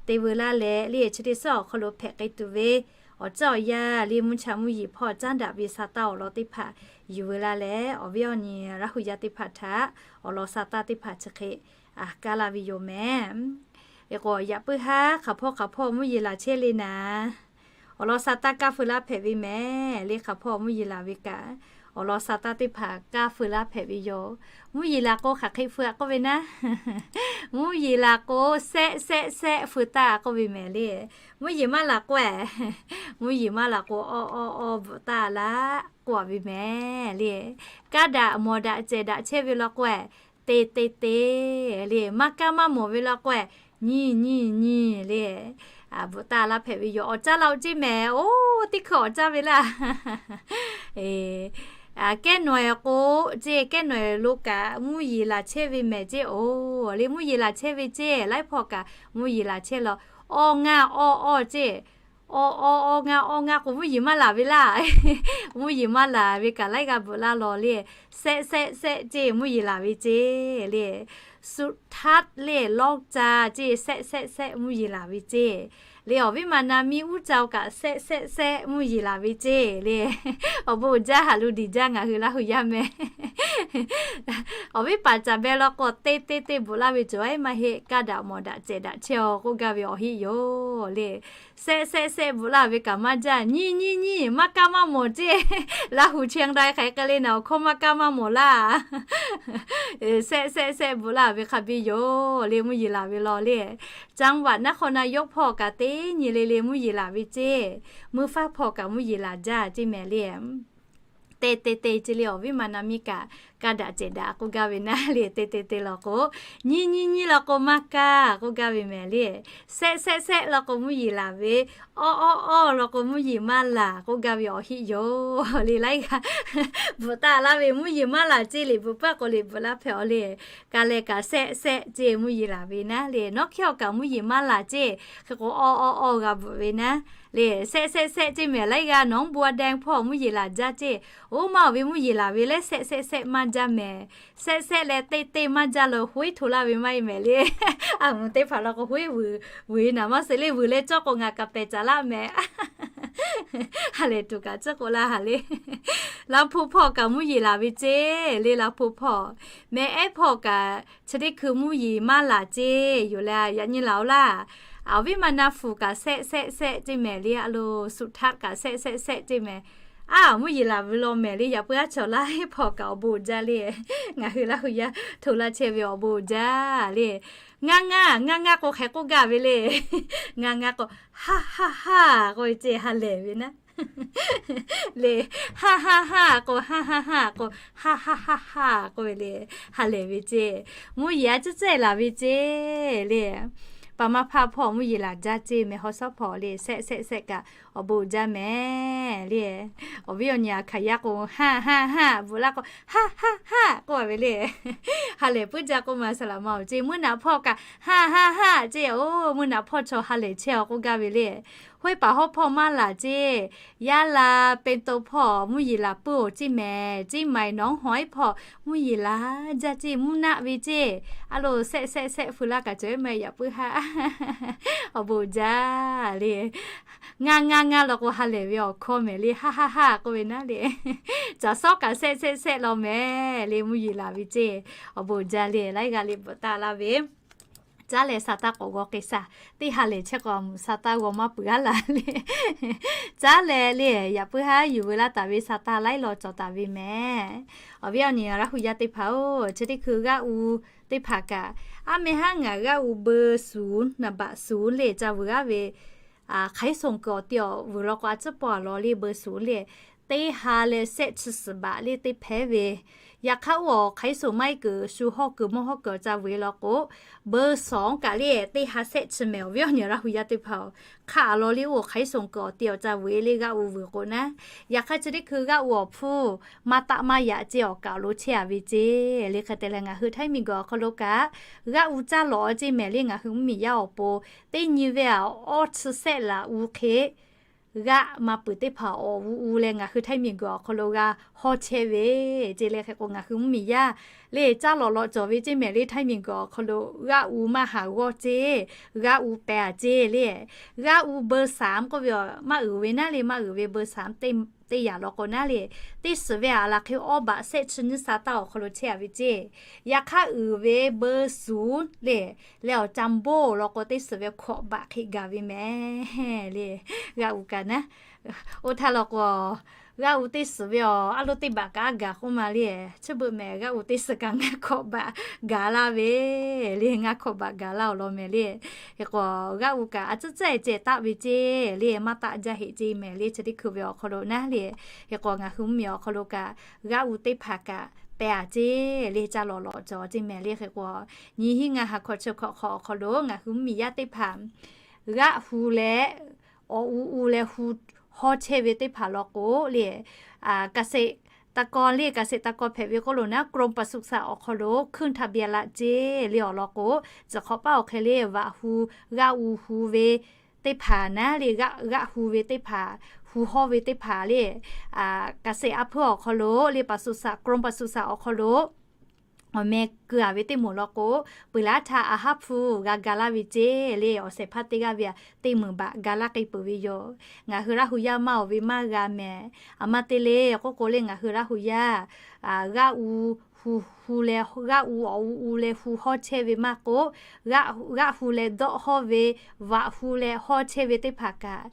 te veu laˇ leh le, chi teˇ suhˉ awˬ hk'aw lo hpehꞈ k'ai tuˬ ve awˬ caˇ awˬ yaˇ le, mvuhˇ cha mvuhˇ yeˬ hpawˇ caˉ daꞈ ve sa taˇ awˬ lawn teˇ hpaˍ yuˬ veu laˇ leh, awˬ viˉ awˬ nyi Laˇ hu yaˇ teˇ hpaˍ htaꞈ awˬ lawn sa taˇ teˇ hpaˍ chi hk'e kaˇ laˇ ve yoˬ mehˍ. Hk'e k'o yaꞈ puiˉ haˉ hk'aˬ hpawˇ hk'aˬ hpawˇ mvuhˇ yeˬ laˬ chehˇ le naˍ, awˬ lawn sa taˇ kaˇ feu laˇ hpehꞈ ve mehˍ le. Hk'aˬ hpawˇ mvuhˇ yeˬ laˬ ve kaꞈ awˬ lawn sa taˇ teˇ hpaˍ kaˇ feu laˇ hpehꞈ ve yoˬ. Mvuhˇ yeˬ laˬ k'o hk'aˬ hk'e feu a k'oˆ ve naˉ, mvuhˇ yeˬ laˬ k'o sehˆ sehˆ sehˆ feu taˇ k'oˆ ve mehˍ le. Mvuhˇ yeˬ maˇ laˬ k'o, mvuhˇ yeˬ maˇ laˬ k'o awˇ awˇ awˇ bvuhꞈ taˇ laˇ k'oˆ a ve mehˍ le. Kaˇ daꞈ mawˬ daꞈ cehˬ daꞈ chehˇ ve law k'o, te te te le. Maˇ kaˇ maˇ mawˬ ve law k'o, nyi nyi nyi le. Bvuhꞈ taˇ laˇ hpehꞈ ve yoˬ. Awˬ caˇ la-o ceˇ mehˍ, oˇ teˇ hkui awˬ caˇ ve laˇ. Kehˉ nawˬ-e k'o ceˇ, kehˉ nawˬ-e lo kaꞈ mvuhˇ yeˬ laˬ chehˇ ve mehˍ ceˇ, oˇ le mvuhˇ yeˬ laˬ chehˇ ve ceˇ, laiˉ hpawˇ kaꞈ mvuhˇ yeˬ laˬ chehˇ law. Awˇ ngaˇ awˇ awˇ ceˇ, awˇ awˇ awˇ ngaˇ awˇ ngaˇ k'o mvuhˇ yeˬ maˇ laˬ ve laˇ. Mvuhˇ yeˬ maˇ laˬ ve kaꞈ laiˉ g'aˇ bvuhꞈ laˇ law le. Sehˆ sehˆ sehˆ ceˇ mvuhˇ yeˬ laˬ ve ceˇ le. Suhˍ htaˇ le lawˇ ca ceˇ sehˆ sehˆ sehˆ mvuhˇ yeˬ laˬ ve ceˇ le. Awˬ viˉ ma na miˇ uˉ ca-o kaꞈ sehˆ sehˆ sehˆ mvuhˇ yeˬ laˬ ve ceˇ le. Awˬ bon uiˍ jaˇ, haꞈ lu diˬ jaˇ ngaˬ hui Laˇ hu yaˇ meh. Awˬ viˉ paˍ caˍ beh law k'o te te te bvuhꞈ laˇ ve cawˬ-e maˇ heˆ. Kaˇ daꞈ mawˬ daꞈ cehˬ daꞈ chehˇ-aw k'oˆ gaˇ ve awˬ heˆ yoˬ le. Sehˆ sehˆ sehˆ bvuhꞈ laˇ ve kaꞈ maˇ jaˇ, nyi nyi nyi maˇ kaˇ maˇ mawˬ ceˇ. Laˇ hu chehˇ daꞈ hk'e k'ai le naˍ, awˬ hkawˇ maˇ kaˇ maˇ mawˬ laˇ. Sehˆ sehˆ sehˆ bvuhꞈ laˇ ve hk'a biˇ yoˬ le, mvuhˇ yeˬ laˬ ve law le. Caˇ vaꞈ naˉ hk'aw na yawˇ hpawˇ kaꞈ teˇ nyi le le mvuhˇ yeˬ laˬ ve ceˇ. Mvuhˇ faˇ hpawˇ kaꞈ mvuhˇ yeˬ laˬ jaˇ ceˇ mehˍ le. Te te te ceˇ le, awˬ viˉ ma na miˇ kaꞈ kaˇ daꞈ cehˬ daꞈ k'oˆ gaˇ ve naˉ le. Te te te law k'o, nyi nyi nyi law k'o maˇ kaˇ k'oˆ gaˇ ve mehˍ le. Sehˆ sehˆ sehˆ law k'o mvuhˇ yeˬ laˬ ve, awˇ awˇ awˇ law k'o mvuhˇ yeˬ maˇ laˬ k'oˆ gaˇ ve awˬ heˆ yoˬ le. Laiˉ g'aˇ bvuhꞈ taˇ laˇ ve mvuhˇ yeˬ maˇ laˬ ceˇ le, bvuhꞈ paˇ k'o le bvuhꞈ laˇ hpehꞈ-aw le. Ka leh kaꞈ sehˆ sehˆ ceˇ mvuhˇ yeˬ laˬ ve naˉ le. Nawˉ hkiˉ awˬ kaꞈ mvuhˇ yeˬ maˇ laˬ ceˇ, hk'e k'o awˇ awˇ awˇ g'a bvuhꞈ ve naˉ le. Sehˆ sehˆ sehˆ ceˇ mehˍ. Laiˉ g'aˇ nawˉ bon a deh hpawˇ mvuhˇ yeˬ laˬ jaˇ ceˇ. Oˇ maˇ awˬ ve mvuhˇ yeˬ laˬ ve leh sehˆ sehˆ sehˆ maˇ jaˇ mehˍ. Sehˆ sehˆ leh teˇ teˇ maˇ jaˇ leh hoˉ iˉ hto laˇ ve maˇ heˆ mehˍ le. A muˍ teˇ hpaˍ law k'o hoˉ iˉ vuiˬ vuiˬ naˍ maˇ suh le, vuiˬ leh cawˇ k'o ngaˬ kaꞈ pehˬ caˍ laˇ mehˍ. Ha lehˬ tuˬ kaꞈ cawˇ k'o laˇ ha le. Laˇ hpoˆ hpawˇ kaꞈ mvuhˇ yeˬ laˬ ve ceˇ le. Laˇ hpoˆ hpawˇ, mehˆ ehˉ hpawˇ kaꞈ chi teˇ hkui mvuhˇ yeˬ maˇ laˬ ceˇ yoˬ le. Yaꞈ nyi laˬ-oˬ laˇ. Awˬ viˉ ma na fuˍ kaꞈ sehˆ sehˆ sehˆ ceˇ mehˍ le. A lo suhˍ htaˆ kaꞈ sehˆ sehˆ sehˆ ceˇ mehˍ. A mvuhˇ yeˬ laˬ ve law mehˍ le. Yaꞈ puiˉ aˉ chaw laiˉ hpawˇ kaꞈ awˬ bon uiˍ jaˇ le. Ngaˬ hui Laˇ hu yaˇ hto laˇ chehˇ ve awˬ bon uiˍ jaˇ le. Ngaˇ ngaˇ ngaˇ ngaˇ k'o hk'e k'oˆ gaˇ ve le. Ngaˇ ngaˇ k'o, ha ha ha k'oˆ ve ceˇ ha lehˬ ve naˉ le. Ha ha ha k'o, ha ha ha k'o, ha ha ha ha k'oˆ ve le. Ha lehˬ ve ceˇ. Mvuhˇ yeˬ a ciˉ cehˇ laˬ ve ceˇ le. Paˍ ma hpaˇ hpawˇ mvuhˇ yeˬ laˬ jaˇ ceˇ mehˍ. Haw shawˉ hpawˇ le sehˆ sehˆ sehˆ kaꞈ awˬ bon uiˍ jaˇ mehˍ le. Awˬ viˉ awˬ nyi a hkaˍ yaˇ k'o, ha ha ha bvuhꞈ laˇ k'o, ha ha ha k'oˆ a ve le. Ha lehˬ puiˉ jaˇ k'oˆ ma saˍ laꞈ ma-oˬ ceˇ. Mvuhˇ naꞈ hpawˇ kaꞈ ha ha ha ceˇ. Oˇ mvuhˇ naꞈ hpawˇ chaw ha lehˬ chehˇ-aw k'oˆ gaˇ ve le. Hoˉ iˉ paˍ hawˉ hpawˇ maˇ laˬ ceˇ. Yaˇ la pe to hpawˇ mvuhˇ yeˬ laˬ puiˉ-oˬ ceˇ mehˍ. Ceˇ maiˍ nawˉ hawˉ iˉ hpawˇ mvuhˇ yeˬ laˬ jaˇ ceˇ. Mvuhˇ naˆ ve ceˇ. A lo sehˆ sehˆ sehˆ feu laˇ kaꞈ cawˬ-e mehˍ. Yaꞈ puiˉ ha awˬ bon uiˍ jaˇ le. Ngaˇ ngaˇ ngaˇ law k'o ha lehˬ ve awˬ hkawˇ mehˍ le. Ha ha ha k'oˆ ve naˉ le. Caˬ sawˉ kaꞈ sehˆ sehˆ sehˆ law mehˍ le. Mvuhˇ yeˬ laˬ ve ceˇ. Awˬ bon uiˍ jaˇ le. Laiˉ g'aˇ le bvuhꞈ taˇ laˇ ve Caˉ leh sa taˇ k'awꞈ g'aw k'ai saˇ. Teˇ ha lehˬ chehˇ k'o a muꞈ sa taˇ g'aw maˇ peuˬ aˉ laˇ le. Caˉ leh le, yaꞈ puiˉ haˉ yuˬ veu laˇ taˍ ve sa taˇ laiˉ law cawˬ taˍ ve mehˍ. Awˬ viˉ awˬ nyi Laˇ hu yaˇ teˇ hpaˍ-oˬ, chi teˇ hkui g'aˇ u teˇ hpaˍ kaꞈ, aˉ meh haˉ ngaˬ g'aˇ u beu suˍ naˍ baꞈ suˍ le ca vuiˬ g'aˇ ve hk'aˉ soˍ kuiˬ awˬ ti awˬ vuiˬ law k'o a ciˉ paw a law le beu suˍ le, teˇ ha leh sehˆ chi suhˍ baꞈ le teˇ hpehˇ ve. Yaꞈ hk'aˇ oˇ awˬ hk'aˉ soˍ maˇ heˆ kuiˬ shu hawˇ kuiˬ mawˇ hawˇ kuiˬ ca vuiˬ law k'o, beu suˍ kaꞈ le teˇ ha sehˆ chi mehˍ. Awˬ viˉ awˬ nyi Laˇ hu yaˇ teˇ hpaˍ-oˬ, hk'aˉ a law le oˇ awˬ hk'aˉ soˍ kuiˬ awˬ ti awˬ ca vuiˬ le g'aˇ u vuiˬ k'o naˉ, yaꞈ hk'aˇ chi teˇ hkui g'aˇ u awˬ hpfuhˇ maˇ taˆ maˇ yaꞈ ceˇ awˬ kaꞈ lo chehˇ a ve ceˇ le. Hk'e te leh ngaˬ hui Htaiˇ miˬ guiˬ awˬ hk'aw lo kaꞈ g'aˇ u caˇ lawꞈ ceˇ mehˍ le. Ngaˬ hui mvuhˇ miˬ yaˇ awˬ pon teˇ nyi ve a awˇ chi sehˆ laꞈ u hk'e g'aˇ maˇ peuˬ teˇ hpaˍ awˬ u u leh ngaˬ hui Htaiˇ miˬ guiˬ awˬ hk'aw lo g'a hawˇ chehˇ ve ceˇ le. Hk'e k'o ngaˬ hui mvuhˇ miˬ yaˇ le caˇ lawꞈ lawꞈ cawˬ ve ceˇ mehˍ le. Htaiˇ miˬ guiˬ awˬ hk'aw lo g'aˇ u maˇ haˍ g'awˇ ceˇ, g'aˇ u pehˍ a ceˇ le. G'aˇ u beu suˍ k'oˆ ve maˇ uiˍ ve naˉ le, maˇ uiˍ ve beu suˍ teˇ yaꞈ law k'o naˉ le, teˇ suhˍ ve a laˬ hk'e awˇ baꞈ sehˆ chi nyiˇ sa taˇ awˬ hk'aw lo chehˇ a ve ceˇ. Yaꞈ hk'aˇ uiˍ ve beu suˍ le, leh awˬ ca boˇ law k'o teˇ suhˍ ve hkawꞈ baꞈ hk'e gaˬ ve mehˍ le. G'aˇ u kaꞈ naˉ, oˇ htaˇ law k'o g'aˇ u teˇ suhˍ ve a a lo teˇ baꞈ kaꞈ a gaˬ k'oˆ ma le. Chi beuꞈ mehˍ g'aˇ u teˇ suhˍ kaꞈ ngaˇ hkawꞈ baꞈ gaˬ laˇ ve le. Ngaˇ hkawꞈ baꞈ gaˬ laˇ awˬ lawn mehˍ le. Hk'e k'o g'aˇ u kaꞈ a ciˉ tcuhˉ e ceh taˆ ve ceˇ le, maˇ taˆ jaˇ heꞈ ceˇ mehˍ le. Chi teˇ hkui ve awˬ hk'aw lo naˉ le, hk'e k'o ngaˬ hui mvuhˇ miˬ awˬ hk'aw lo kaꞈ g'aˇ u teˇ hpaˍ kaꞈ pehˍ a ceˇ le, caˇ lawꞈ lawꞈ cawˬ ceˇ mehˍ le. Hk'e k'o nyi hiˉ ngaˇ ha hkawꞈ chi hkawꞈ hk'awꞈ awˬ hk'aw lo ngaˬ hui mvuhˇ miˬ yaˇ teˇ hpaˍ g'aˇ hu leh awˬ u u leh hu hawˇ chehˇ ve teˇ hpaˍ law k'o le, เกษตรกร le เกษตรกร hpehꞈ ve k'oˆ lo naˉ กรมปศุสัตว์ awˬ hk'aw lo ขึ้นทะเบียน laꞈ ceˇ le awˬ lawn k'o, tcuh hk'awꞈ paˉ awˬ hk'e le vaꞈ hu g'aˇ u hu ve teˇ hpaˍ naˉ le, g'aˇ hu ve teˇ hpaˍ, hu hawˇ ve teˇ hpaˍ le, เกษตร a hpuiˇ awˬ hk'aw lo le ปศุสัตว์ กรมปศุสัตว์ awˬ hk'aw lo awˬ meh keu a ve teˇ moˍ law k'o, peuˬ laˇ htaꞈ a haˉ hpu g'a ga laˇ ve ceˇ le. Awˬ shehˍ hpaˇ teˇ g'aˇ ve a teˇ meunˍ baꞈ ga laˇ k'ai peuˬ ve yoˬ. Ngaˬ hui Laˇ hu yaˇ maˇ oˬ ve maˇ g'a mehˍ. A ma te le k'oˆ k'o le ngaˬ hui Laˇ hu yaˇ g'aˇ u hu hu leh g'aˇ u awˬ u u leh hu hawˇ chehˇ ve maˇ k'oˆ, g'aˇ hu leh dawˆ hawˇ ve, vaꞈ hu leh hawˇ chehˇ ve teˇ hpaˍ kaꞈ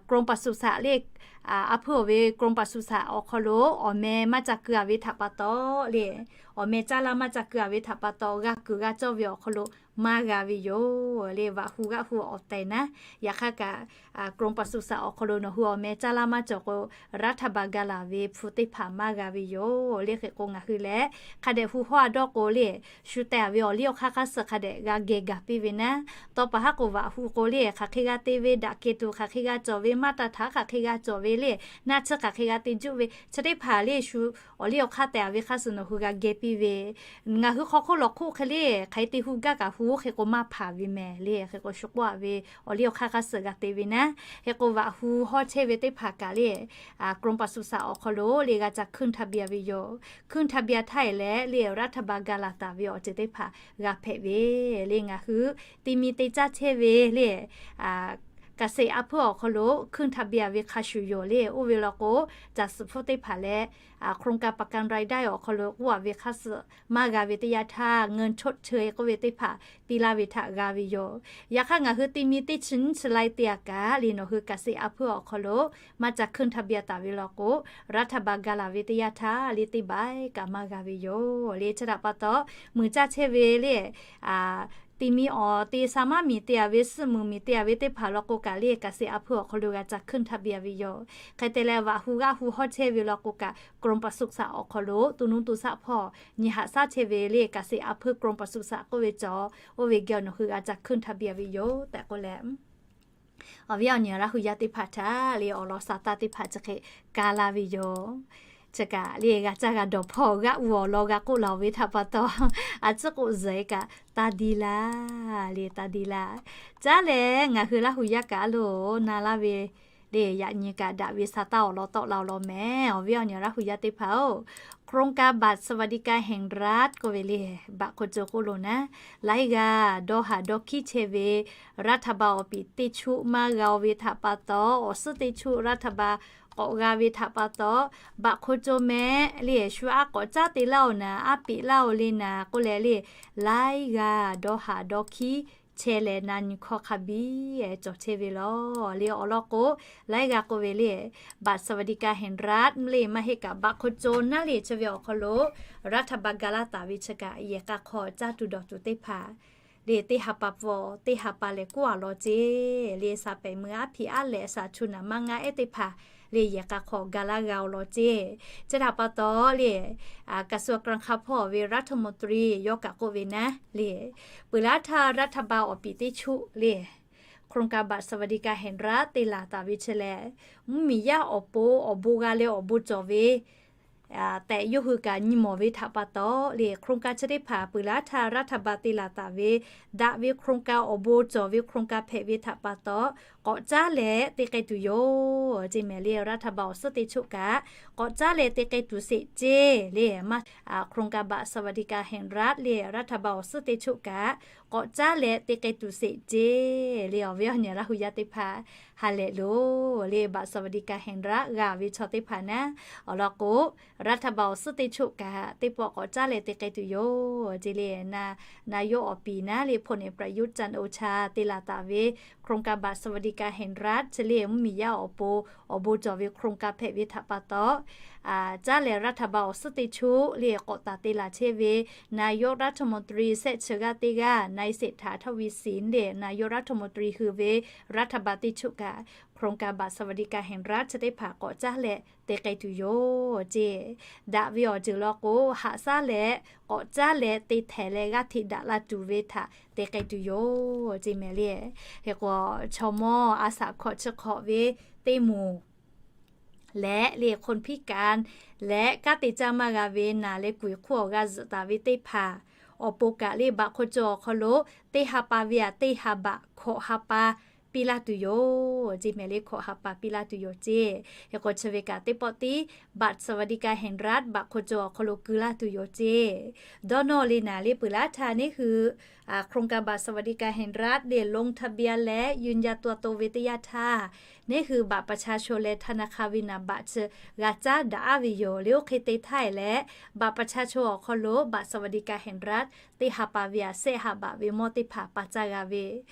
กรมปศุสัตว์ le, a hpuiˇ awˬ ve กรมปศุสัตว์ awˬ hk'aw lo awˬ meh maˇ ca keu a ve htaꞈ pa taw le, awˬ meh caˇ laˇ maˇ ca keu a ve htaꞈ pa taw g'a kuiˬ g'a cawˇ ve awˬ hk'aw lo maˇ g'a ve yoˬ le. Vaꞈ hu g'aˇ hu awˬ tehˬ naˉ, yaꞈ hk'aˇ kaꞈ กรมปศุสัตว์ awˬ hk'aw lo nawˬ hui awˬ meh caˇ laˇ maˇ cawˬ k'o, รัฐบาล ga laˬ ve hpu teˇ hpaˍ maˇ g'a ve yoˬ le. Hk'e k'o ngaˬ hui lehˬ hk'a dehꞈ hu hawˇ a dawˇ k'o le, shu teh a ve awˬ liˇ awˬ hk'aˇ hk'aˇ suh hk'a dehꞈ g'a geh gaˬ piˇ ve naˉ, tawˇ pa haˉ k'o vaꞈ hu k'o le hk'aˬ hk'e g'a te ve, daꞈ keh tuˬ hk'aˬ hk'e g'a cawˬ ve, maˇ taˇ htaꞈ hk'aˬ hk'e g'a cawˬ ve le, naˆ tsuhˇ hk'aˬ hk'e g'a te juˆ ve, chi teˇ hpaˍ le shu awˬ liˇ awˬ hk'aˇ teh a ve hk'aˇ suh nawˬ hui g'a geh piˇ ve. Ngaˬ hui hk'aw hk'oˆ lawˬ hk'oˆ hk'e le hk'aˬ hk'e te hu gaˇ kaꞈ hu oˇ hk'e k'o maˇ hpaˍ ve mehˍ le. Hk'e k'o shu k'oˆ a ve awˬ liˇ awˬ hk'aˇ hk'aˇ suh g'a te ve naˉ, hk'e k'o vaꞈ hu hawˇ chehˇ ve teˇ hpaˍ kaꞈ le, กรมปศุสัตว์ awˬ hk'aw lo le g'a ca ขึ้นทะเบียน ve yoˬ. ขึ้นทะเบียน htaˇ e leh le รัฐบาล ga laˬ taˍ ve awˬ ceuˬ teˇ hpaˍ g'a hpehꞈ ve le. Ngaˬ hui te mi te caˇ chehˇ ve le, เกษตร a hpuiˇ awˬ hk'aw lo ขึ้นทะเบียน ve hk'a shuˍ yoˬ le. Oˇ ve law k'o, caˬ suhˍ hpfuhˇ teˇ hpaˍ leh โครงการประกันรายได้ awˬ hk'aw lo k'oˆ a ve hk'aˇ suh maˇ g'a ve teˇ yanˇ htaˇ เงินชดเชย k'oˆ ve teˇ hpaˍ piˇ laˇ ve htaꞈ g'a ve yoˬ. Yaꞈ hk'aˇ ngaˬ hui te mi teˇ chi nyiˇ chi lai te a kaꞈ le nawˬ hui เกษตร a hpuiˇ awˬ hk'aw lo maˇ ca ขึ้นทะเบียน taˍ ve law k'o, รัฐบาล ga laˬ ve teˇ yanˇ htaˇ le teˇ baiˉ kaꞈ maˇ g'a ve yoˬ le. Chi htaꞈ pa taw, muiˬ caˇ chehˇ ve le te mi awˬ te sha maˉ miˬ te a ve, suhˆ muiˬ miˬ te a ve teˇ hpaˍ law k'o kaꞈ le เกษตร a hpuiˇ awˬ hk'aw lo g'a ca ขึ้นทะเบียน ve yoˬ. Hk'e te leh vaꞈ hu g'aˇ hu hawˇ chehˇ ve law k'o kaꞈ กรมปศุสัตว์ awˬ hk'aw lo to nuˇ to shaˆ hpawˇ nyi haꞈ shaˉ chehˇ ve le เกษตร a hpuiˇ กรมปศุสัตว์ k'oˆ ve cawˬ, oˇ ve geh awˬ nawˬ hui g'a ca ขึ้นทะเบียน ve yoˬ tehꞈ k'oˆ leh, awˬ viˉ awˬ nyi Laˇ hu yaˇ teˇ hpaˍ htaꞈ le awˬ lawn sa taˇ teˇ hpaˍ chi hk'e ka laˇ ve yoˬ. Chi kaꞈ le g'a caˇ g'a dawˬ hpawˇ g'aˇ u awˬ lawn g'a k'oˆ laˬ ve htaꞈ pa taw, a tcuhˉ k'o zuhꞈ e kaꞈ taˇ deˇ laˇ le, taˇ deˇ laˇ. Caˉ leh ngaˬ hui Laˇ hu yaˇ kaꞈ a lo na laˇ ve Le yaꞈ nyi kaꞈ daꞈ ve sa taˇ awˬ lawn tawˆ la awˬ lawn mehˍ. Awˬ viˉ awˬ nyi Laˇ hu yaˇ teˇ hpaˍ-oˬ, โครงการบัตรสวัสดิการแห่งรัฐ k'oˆ ve le, baꞈ hk'oˆ co k'oˆ lo naˉ, laiˉ g'aˇ dawˇ haˍ dawˇ hkiˉ chehˇ ve รัฐบาล awˬ piˍ teˇ chuˆ maˇ g'a-o ve htaꞈ pa taw, awˬ suhˉ teˇ chuˆ รัฐบาล k'awꞈ g'a ve htaꞈ pa taw, baꞈ hk'oˆ co meh le, shu aˉ k'awꞈ caˉ te laˇ-oˬ naˍ, aˉ peꞈ laˇ-oˬ le naˍ k'oˆ leh le, laiˉ g'aˇ dawˇ haˍ dawˇ hkiˉ chehˇ leh na nyi hkawˇ hk'a biˇ cawˬ chehˇ ve lawˬ. Le awˬ lawn k'o, laiˉ g'aˇ k'oˆ ve le, บัตรสวัสดิการแห่งรัฐ le maˇ heˆ kaꞈ baꞈ hk'oˆ co naˉ le chi ve awˬ hk'aw lo รัฐบาล ga laˇ taˍ ve chi kaꞈ yehˬ k'a hk'aw caˇ tuˬ dawˬ tuˬ teˇ hpaˍ le, teˇ ha pa pfuhˇ teˇ ha pa lehˬ k'oˆ-a law ceˇ. Le shaˍ pehˍ mui aˉ hpiꞈ aˉ lehꞈ shaˍ chu naˍ maˇ ngaˇ ehˉ teˇ hpaˍ le, yehˬ k'a hk'aw ga laˇ g'a-o law ceˇ. Chi htaꞈ pa taw le, กระทรวงการคลัง hpawˇ ve รัฐมนตรี yawˇ kaꞈ k'oˆ ve naˉ le, peuˬ laˇ htaˇ รัฐบาล awˬ piˍ teˇ chuˆ le โครงการบัตรสวัสดิการแห่งรัฐ te laˬ taˍ ve chi lehˬ, mvuhˇmiˬ yaˇ awˬ pon awˬ bon g'a leh awˬ bon cawˬ ve tehꞈ yawˇ hui kaꞈ nyi mawˬ ve htaꞈ pa taw le, โครงการ chi teˇ hpaˍ peuˬ laˇ htaˇ รัฐบาล te laˬ taˍ ve, daꞈ ve โครงการ awˬ bon cawˬ ve โครงการ hpehꞈ ve htaꞈ pa taw, k'awꞈ caˉ leh te k'ai tuˬ yoˬ ceˇ mehˍ le. รัฐบาล awˬ suhˉ teˇ chuˆ kaꞈ k'awꞈ caˉ leh te k'ai tuˬ sheˍ ceˇ le. โครงการบัตรสวัสดิการแห่งรัฐ le รัฐบาล awˬ suhˉ teˇ chuˆ kaꞈ k'awꞈ caˉ leh te k'ai tuˬ sheˍ ceˇ le. Awˬ viˉ awˬ nyi Laˇ hu yaˇ teˇ hpaˍ, ha lehˬ loˬ le, บัตรสวัสดิการแห่งรัฐ g'a ve chaw teˇ hpaˍ naˉ, awˬ lawn k'o, รัฐบาล awˬ suhˉ teˇ chuˆ kaꞈ teˇ pawˆ k'awꞈ caˉ leh te k'ai tuˬ yoˬ ceˇ le. Na, na yawˇ awˬ piˍ naˉ le พลเอกประยุทธ์ จันทร์โอชา te laˬ taˍ ve โครงการบัตรสวัสดิการแห่งรัฐ chi le mvuhˇmiˬ yaˇ awˬ pon awˬ bon cawˬ ve โครงการ hpehꞈ ve htaꞈ pa taw, caˉ leh รัฐบาล awˬ suhˉ teˇ chuˆ le k'awꞈ taˍ te laˬ chehˇ ve นายกรัฐมนตรี shehˆ chi g'aˇ teˇ g'aˇ นายเศรษฐา ทวีสิน le นายกรัฐมนตรี hui ve รัฐบาล teˇ chuˆ kaꞈ โครงการบัตรสวัสดิการแห่งรัฐ chi teˇ hpaˍ k'awꞈ caˉ leh te k'ai tuˬ yoˬ ceˇ. Daꞈ ve awˬ ceuˬ law k'o, haꞈ shaˉ leh k'awꞈ caˉ leh te htehˍ leh g'aˇ hteꞈ daꞈ la tuˬ ve htaꞈ te k'ai tuˬ yoˬ ceˇ mehˍ le. Hk'e k'o, chaw mawˇ a shaꞈ hkawꞈ chi hk'awꞈ ve teˇ moˍ leh le คนพิการ leh kanˉ te caˇ maˇ g'a ve naˬ leh kuiˬ hk'oˆ awˬ g'a zuhꞈ taˍ ve teˇ hpaˍ awˬ pon kaꞈ le, baꞈ hk'oˆ co awˬ hk'aw lo teˇ ha pa ve aꞈ teˇ ha baꞈ hkawꞈ ha pa piˇ laˇ tuˬ yoˬ ceˇ mehˍ le. Hkawꞈ ha pa piˇ laˇ tuˬ yoˬ ceˇ. Hk'e k'o, chi ve kaꞈ teˇ pawˆ tiˉ บัตรสวัสดิการแห่งรัฐ baꞈ hk'oˆ co awˬ hk'aw lo keu laˇ tuˬ yoˬ ceˇ. Dawˇ nawˇ le naˬ le peuˬ laˇ htaˇ neˇ hui โครงการบัตรสวัสดิการแห่งรัฐ le ลงทะเบียน leh ยืนยันตัวตน ve teˇ yanˇ htaˇ, neˇ hui บัตรประชาชน leh ธนาคาร ve naˍ baꞈ chi g'a caˉ daꞈ-aˉ ve yoˬ le. Oˇ hk'e te htaˇ e leh, บัตรประชาชน awˬ hk'aw lo บัตรสวัสดิการแห่งรัฐ teˇ ha pa ve aꞈ shehˆ ha baꞈ ve mawˇ teˇ hpaˍ pa caˇ g'a ve,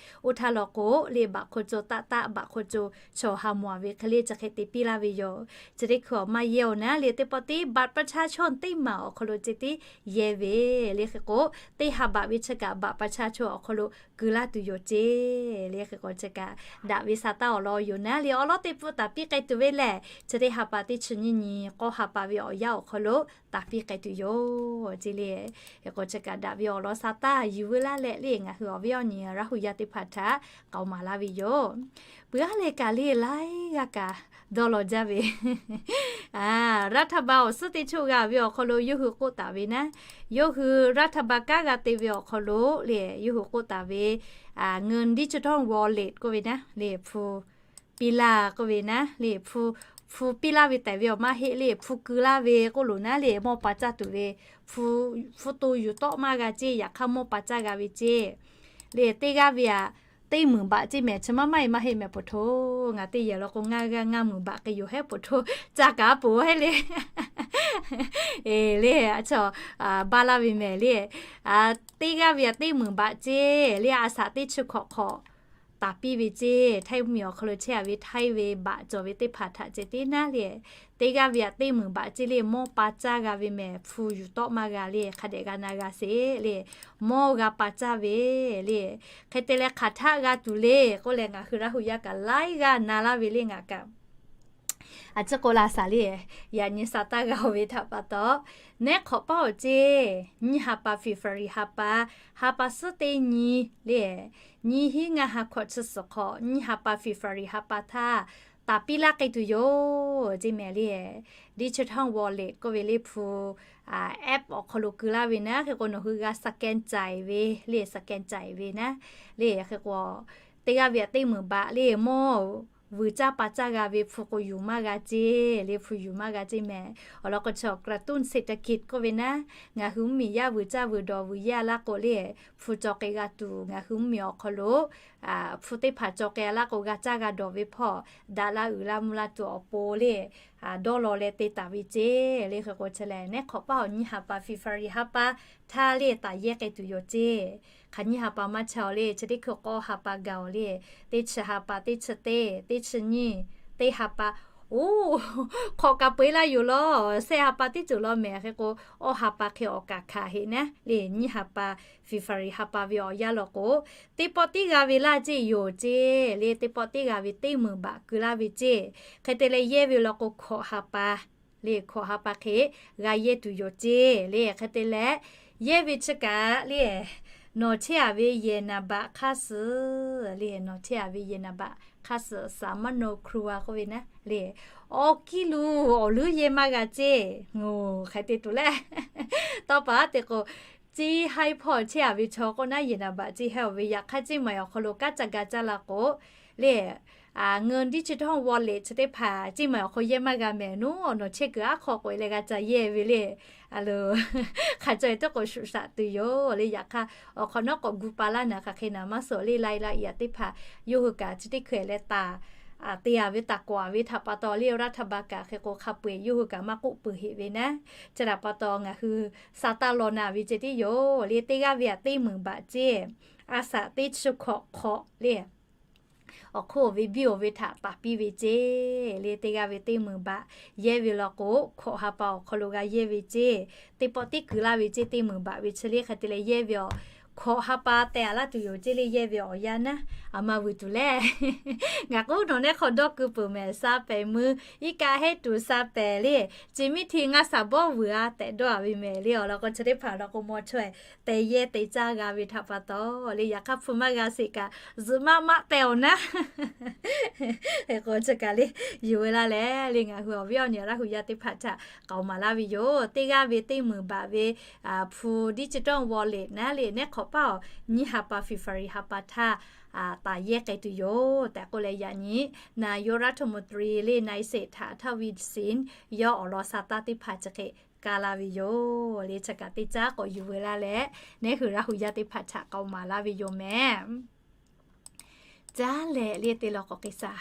oˇ htaˇ law k'o le, baꞈ hk'oˆ co taˆ taˆ baꞈ hk'oˆ co chaw ha mawˬ-a ve hk'e le chi hk'e te piˇ laˇ ve yoˬ. Chi teˇ hkui awˬ maˇ yehˇ-oˬ naˉ le, teˇ pawˆ tiˉ บัตรประชาชน teˇ maˬ awˬ hk'aw lo ceh tiˉ yehˇ ve le. Hk'e k'o, teˇ ha baꞈ ve chi kaꞈ บัตรประชาชน awˬ hk'aw lo keu laˇ tuˬ yoˬ ceˇ le. Hk'e k'o, chi kaꞈ daꞈ ve sa taˇ awˬ lawn yoˬ naˉ le. Awˬ lawn teˇ pfuhˆ taˍ piˇ k'ai tuˬ ve lehˬ, chi teˇ ha pa teˇ chi nyiˇ nyi k'awˇ ha pa ve awˬ yanˇ awˬ hk'aw lo taˍ piˇ k'ai tuˬ yoˬ ceˇ le. Hk'e k'o, chi kaꞈ daꞈ ve awˬ lawn sa taˇ yuˬ veu laˇ leh le, ngaˬ hui awˬ viˉ awˬ nyi Laˇ hu yaˇ teˇ hpaˍ htaꞈ k'aoˍ maˍ laˇ ve yoˬ. Peuˬ aˉ leh kaꞈ le, laiˉ g'aˇ kaꞈ dawˇ law jaˇ ve รัฐบาล awˬ suhˉ teˇ choˆ g'a ve awˬ hk'aw lo yawˇ hui k'oˆ taˍ ve naˉ, yawˇ hui รัฐบาล kanˉ g'a te ve awˬ hk'aw lo le, yawˇ hui k'oˆ taˍ ve, เงินดิจิทัลวอลเล็ต k'oˆ ve naˉ le, hpu piˇ laˇ k'oˆ ve naˉ le, hpu, hpu piˇ laˇ ve tehꞈ ve awˬ maˇ heˆ le, hpu keu laˇ ve k'oˆ loˬ naˉ le, mawˇ pa caˇ tuˬ ve, hpu, hpu to yuˬ tawˆ maˇ g'a ceˇ, yaꞈ hk'aˇ mawˇ pa caˇ g'a ve ceˇ. Le teˇ g'aˇ ve aꞈ, teˇ meunˍ baꞈ ceˇ mehˍ, chi maˇ maˇ e maˇ heˆ mehˍ โพธิ์ ngaˬ teˇ yehˬ law k'o ngaˇ g'aˇ ngaˇ meunˍ baꞈ k'ai yoˬ hehˉ โพธิ์ caˇ kaꞈ a poˍ hehˉ le. E le, a chaw, baˇ laˇ ve mehˍ le. Teˇ g'aˇ ve aꞈ teˇ meunˍ baꞈ ceˇ le, a shaꞈ teˇ chi hkawꞈ hk'awꞈ taˍ piˇ ve ceˇ. Htaiˇ miˬ awˬ hk'aw lo chehˇ-a ve Htaiˇ ve baꞈ cawˬ ve teˇ hpaˍ htaꞈ ceh tiˉ naˉ le, teˇ g'aˇ ve aꞈ teˇ meunˍ baꞈ ceˇ le, mawˇ pa caˇ g'a ve mehˍ, hpu yuˬ tawˆ maˇ g'a le, hk'a dehꞈ g'a na g'a sheˍ le, mawˇ g'a pa caˇ ve le. Hk'e te leh hk'aˬ htaˆ g'a tuˬ le k'oˆ leh, ngaˬ hui Laˇ hu yaˇ kaꞈ laiˉ g'aˇ na laˇ ve le, ngaˬ kaꞈ a ciˉ k'oˆ laˇ shaˍ le. Yaꞈ nyi sa taˇ g'a-o ve htaꞈ pa taw, neˉ hk'awꞈ paˇ awˬ ceˇ, nyiˇ ha pa February ha pa, ha pa suhˉ teˇ nyi le, nyiˇ hinˉ ngaˇ ha hkawꞈ chi suhˍ hk'awꞈ nyiˇ ha pa February ha pa htaˇ taˍ piˇ laˇ k'ai tuˬ yoˬ ceˇ mehˍ le. Digital wallet k'oˆ ve le, hpu app awˬ hk'aw lo keu laˇ ve naˉ. Hk'e k'o nawˬ hui g'a scan caiˍ ve le, scan caiˍ ve naˉ le. Hk'e k'o teˇ g'aˇ ve aꞈ teˇ meunˍ baꞈ le, mawˇ vuiˬ caˇ pa caˇ g'a ve hpu k'o yuˬ maˇ g'a ceˇ le, hpu yuˬ maˇ g'a ceˇ mehˍ. Awˬ lawn k'o chi กระตุ้นเศรษฐกิจ k'oˆ ve naˉ, ngaˬ hui mvuhˇmiˬ yaˇ vuiˬ caˇ vuiˬ dawˬ vuiˬ yehˇ a laˇ k'o le, hpu caw k'ai g'a tuˬ ngaˬ hui mvuhˇmiˬ awˬ hk'aw lo hpu teˇ hpaˍ caw k'ai a laˇ k'o g'a caˇ g'a dawˬ ve hpawˇ daꞈ la uiˍ la mvuh la tuˬ awˬ pon le, dawˇ law leh te taˍ ve ceˇ le. Hk'e k'o chi lehˬ, neˉ hk'awꞈ paˇ awˬ nyiˇ ha pa February ha pa htaˇ le taˍ yehˇ k'ai tuˬ yoˬ ceˇ. Hk'aˬ nyiˇ ha pa maˇ chehˇ aw le, chi teˇ hkui k'awˇ ha pa gaˬ aw le, teˇ chi ha pa, teˇ chi teˇ, teˇ chi nyiˇ, teˇ ha pa, oˇ, hk'awꞈ kaꞈ peu eˬ laˇ yoˬ law. Shehˆ ha pa teˇ ceuˬ law mehˍ. Hk'e k'o, awˇ ha pa hk'e awˬ kaˍ hkaˍ heꞈ naˉ le, nyiˇ ha pa, February ha pa ve awˬ yanˇ law k'o, teˇ pawˆ tiˉ g'a ve laˇ ceˇ yoˬ ceˇ le. Teˇ pawˆ tiˉ g'a ve teˇ meunˍ baꞈ keu laˇ ve ceˇ. Hk'e te leh yehˇ ve law k'o hkawꞈ ha pa le, hkawꞈ ha pa hk'e g'a yehˇ tuˬ yoˬ ceˇ le. Hk'e te leh yehˇ ve chi kaꞈ le, nawˬ chehˇ a ve yehˬ naˍ baꞈ hk'aˇ suh le, nawˬ chehˇ a ve yehˬ naˍ baꞈ hk'aˇ suh สามโนครัว k'oˆ ve naˉ le, awˬ kiˇ luˬ awˬ leuˉ yehˇ maˇ g'a ceˇ. Oˬ, hk'e te tuˬ le. Tawˇ pa te k'o, ciˇ haiˉ hpawˇ chehˇ a ve chaw k'oˆ naˉ yehˬ naˍ baꞈ ciˇ haiˉ oˬ ve, yaꞈ hk'aˇ ciˇ maiˬ awˬ hk'aw lo kanˉ ca ga caˇ la k'o le, เงินดิจิทัลวอลเล็ต chi teˇ hpaˍ ciˇ maiˬ awˬ hk'aw yehˇ maˇ g'a mehˍ. Nawˬ nawˬ chehˇ kuiˬ aˉ hk'aw k'oꞈ e leh g'a ca yehˇ ve le. A lo, hk'aˬ cawˬ e teˇ k'o shuꞈ shaꞈ tuˬ yoˬ le. Yaꞈ hk'aˇ awˬ hk'awꞈ nawˉ k'awꞈ gu pa laˇ naˍ, hk'aˬ hk'e naˍ maˇ suh le, la e la yaꞈ teˇ hpaˍ yawˇ hui kaꞈ chi teˇ hkui leh taˍ te a ve taˍ k'awꞈ a ve htaꞈ pa taw le, รัฐบาล kaꞈ hk'e k'o hk'a peu eˬ yawˇ hui kaꞈ maˇ k'oˆ peuˬ heꞈ ve naˉ. Chi htaꞈ pa taw ngaˬ hui sa taˇ law na ve ceˇ tiˉ yoˬ le. Teˇ g'aˇ ve aꞈ teˇ meunˍ baꞈ ceˇ, a shaꞈ teˇ chi hkawꞈ hk'awꞈ le, awˬ hk'oˆ ve biˇ oˬ ve htaꞈ taˍ piˇ ve ceˇ le. Teˇ g'aˇ ve teˇ meunˍ baꞈ yehˇ ve law k'o, hkawꞈ ha pa awˬ hk'aw lo g'a yehˇ ve ceˇ. Teˇ pawˆ tiˉ keu laˇ ve ceˇ, teˇ meunˍ baꞈ ve chi le. Hk'e te leh yehˇ ve awˬ hkawꞈ ha pa teh a laˇ tuˬ yoˬ ceˇ le. Yehˇ ve awˬ yanˇ naˉ, a ma vuiˬ tuˬ le. Ngaˬ k'oˆ nawˬ neˉ hk'awꞈ dawˇ keu peuˬ mehˍ, sa pehˍ meuˇ iˉ kaˆ heˉ tuˬ sa pehˍ le, chi miˇ hti ngaˇ shaˍ bawˇ vuiˬ a tehꞈ dawˇ a ve mehˍ le. Awˬ lawn k'o chi teˇ hpaˍ law k'o maw chaweh te yehˇ te caˇ g'a ve htaꞈ pa taw le, yaꞈ hk'aˇ hpu maˇ g'a sheˍ kaꞈ zuhꞈ maˆ maˆ teh awˬ naˉ. Hk'e k'o chi kaꞈ le, yuˬ ve laˇ leh le, ngaˬ hui awˬ viˉ awˬ nyi Laˇ hu yaˇ teˇ hpaˍ htaꞈ k'aoˍ maˍ laˇ ve yoˬ. Teˇ g'aˇ ve teˇ meunˍ baꞈ ve hpu digital wallet naˉ le, neˉ hk'awꞈ paˇ awˬ nyiˇ ha pa February ha pa htaˇ taˍ yehˇ k'ai tuˬ yoˬ tehꞈ k'oˆ leh, yaꞈ nyi naˍ yoˇ รัฐมนตรี le, นายเศรษฐา ทวีสิน yawˇ awˬ lawn sa taˇ teˇ hpaˍ chi hk'e kaˇ laˇ ve yoˬ le. Chi kaꞈ teˇ caˉ k'awꞈ yuˬ ve laˇ leh, neˉ hui Laˇ hu yaˇ teˇ hpaˍ htaꞈ k'aoˍ maˍ laˇ ve yoˬ mehˍ. Caˉ lehˬ le, te law k'awꞈ k'ai shaˍ.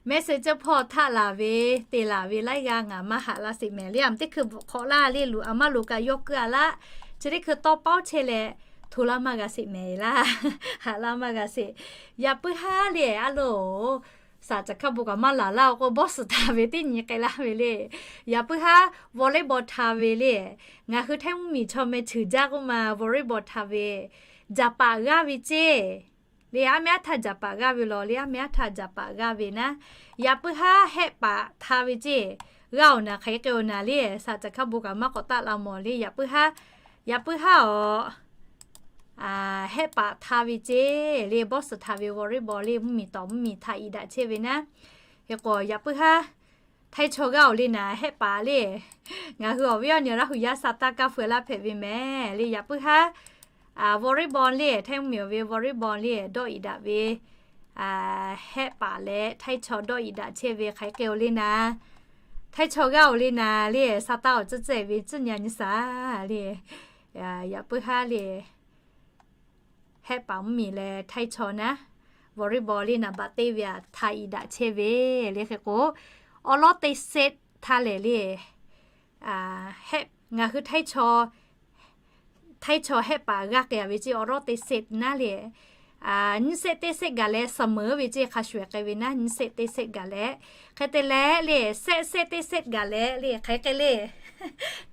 Messenger hpawˇ htaˆ laˬ ve, te laˬ ve laiˉ g'aˇ ngaˬ maˇ haꞈ laˇ sheˍ mehˍ le. Aˬ teˇ hkui bvuhꞈ hk'awꞈ laˇ le, luˬ a maˇ luˬ kaꞈ yawˇ keu a laˇ. Chi teˇ hkui tawˇ pawˉ chehˇ leh, hto laˇ maˇ g'a sheˍ mehˍ laˇ. Haꞈ laˇ maˇ g'a sheˍ. Yaꞈ puiˉ haˉ le, a loˬ, shaˍ caˬ hkaˇ bon kaꞈ maˇ laˬ laˇ-oˬ k'o, bawˇ suhˍ htaˍ ve teˇ nyi k'ai laˇ ve le. Yaꞈ puiˉ haˉ volleyball hta ve le. Ngaˬ hui Htaiˇ mvuhˇmiˬ chaw meh ceuˬ jaˇ k'oˆ ma volleyball hta ve, jaˍ paˍ g'aˇ ve ceˇ. Le aˉ meh aˉ htaˇ jaˍ paˍ g'aˇ ve law le, aˉ meh aˉ htaˇ jaˍ paˍ g'aˇ ve naˉ. Yaꞈ puiˉ haˉ hehˆ paˍ hta ve ceˇ. G'aˇ awˬ naˬ hk'aˬ hk'e k'ai awˬ naˬ le, shaˍ caˬ hkaˇ bon kaꞈ maˇ k'awꞈ taˆ la mawˬ le. Yaꞈ puiˉ haˉ, yaꞈ puiˉ haˉ awˬ hehˆ paˍ hta ve ceˇ le, bawˇ suhˍ hta ve volleyball le, mvuhˇmiˬ tawˍ mvuhˇmiˬ htaꞈ iˍ daꞈ chehˇ ve naˉ. Hk'e k'o yaꞈ puiˉ haˉ Htaiˇ chaw g'aˇ awˬ le naˬ hehˆ paˍ le. Ngaˬ hui awˬ viˉ awˬ nyi Laˇ hu yaˇ sa taˇ kaˇ feu laˇ hpehꞈ ve mehˍ le. Yaꞈ puiˉ haˉ volleyball le, Htaiˇ mvuhˇmiˬ awˬ ve volleyball le dawˆ iˍ daꞈ ve hehˆ paˍ leh Htaiˇ chaw dawˆ iˍ daꞈ chehˇ ve hk'aˬ hk'e k'ai awˬ le naˬ. Htaiˇ chaw g'aˇ awˬ le naˬ le, sa taˇ awˬ tcuhˉ tcuhˉ ve tcuhˇ nyi nyi shaˍ le. Yaꞈ puiˉ haˉ le hehˆ paˍ mvuhˇmiˬ leh Htaiˇ chaw naˉ, volleyball le naˬ baꞈ teˇ ve aꞈ htaꞈ iˍ daꞈ chehˇ ve le. Hk'e k'o, awˉ lawˉ teˇ set htaˇ lehˬ le, ngaˬ hui Htaiˇ chaw, Htaiˇ chaw hehˆ paˍ g'aˇ k'ai a ve ceˇ, awˉ lawˉ teˇ set naˉ le. Nyiˇ set teˇ set gaˬ leh เสมอ ve ceˇ, hk'a shuˍ ehˍ k'ai ve naˉ, nyiˇ set teˇ set gaˬ leh. Hk'e te leh le, set set teˇ set gaˬ leh le, hk'aˬ hk'e k'ai le.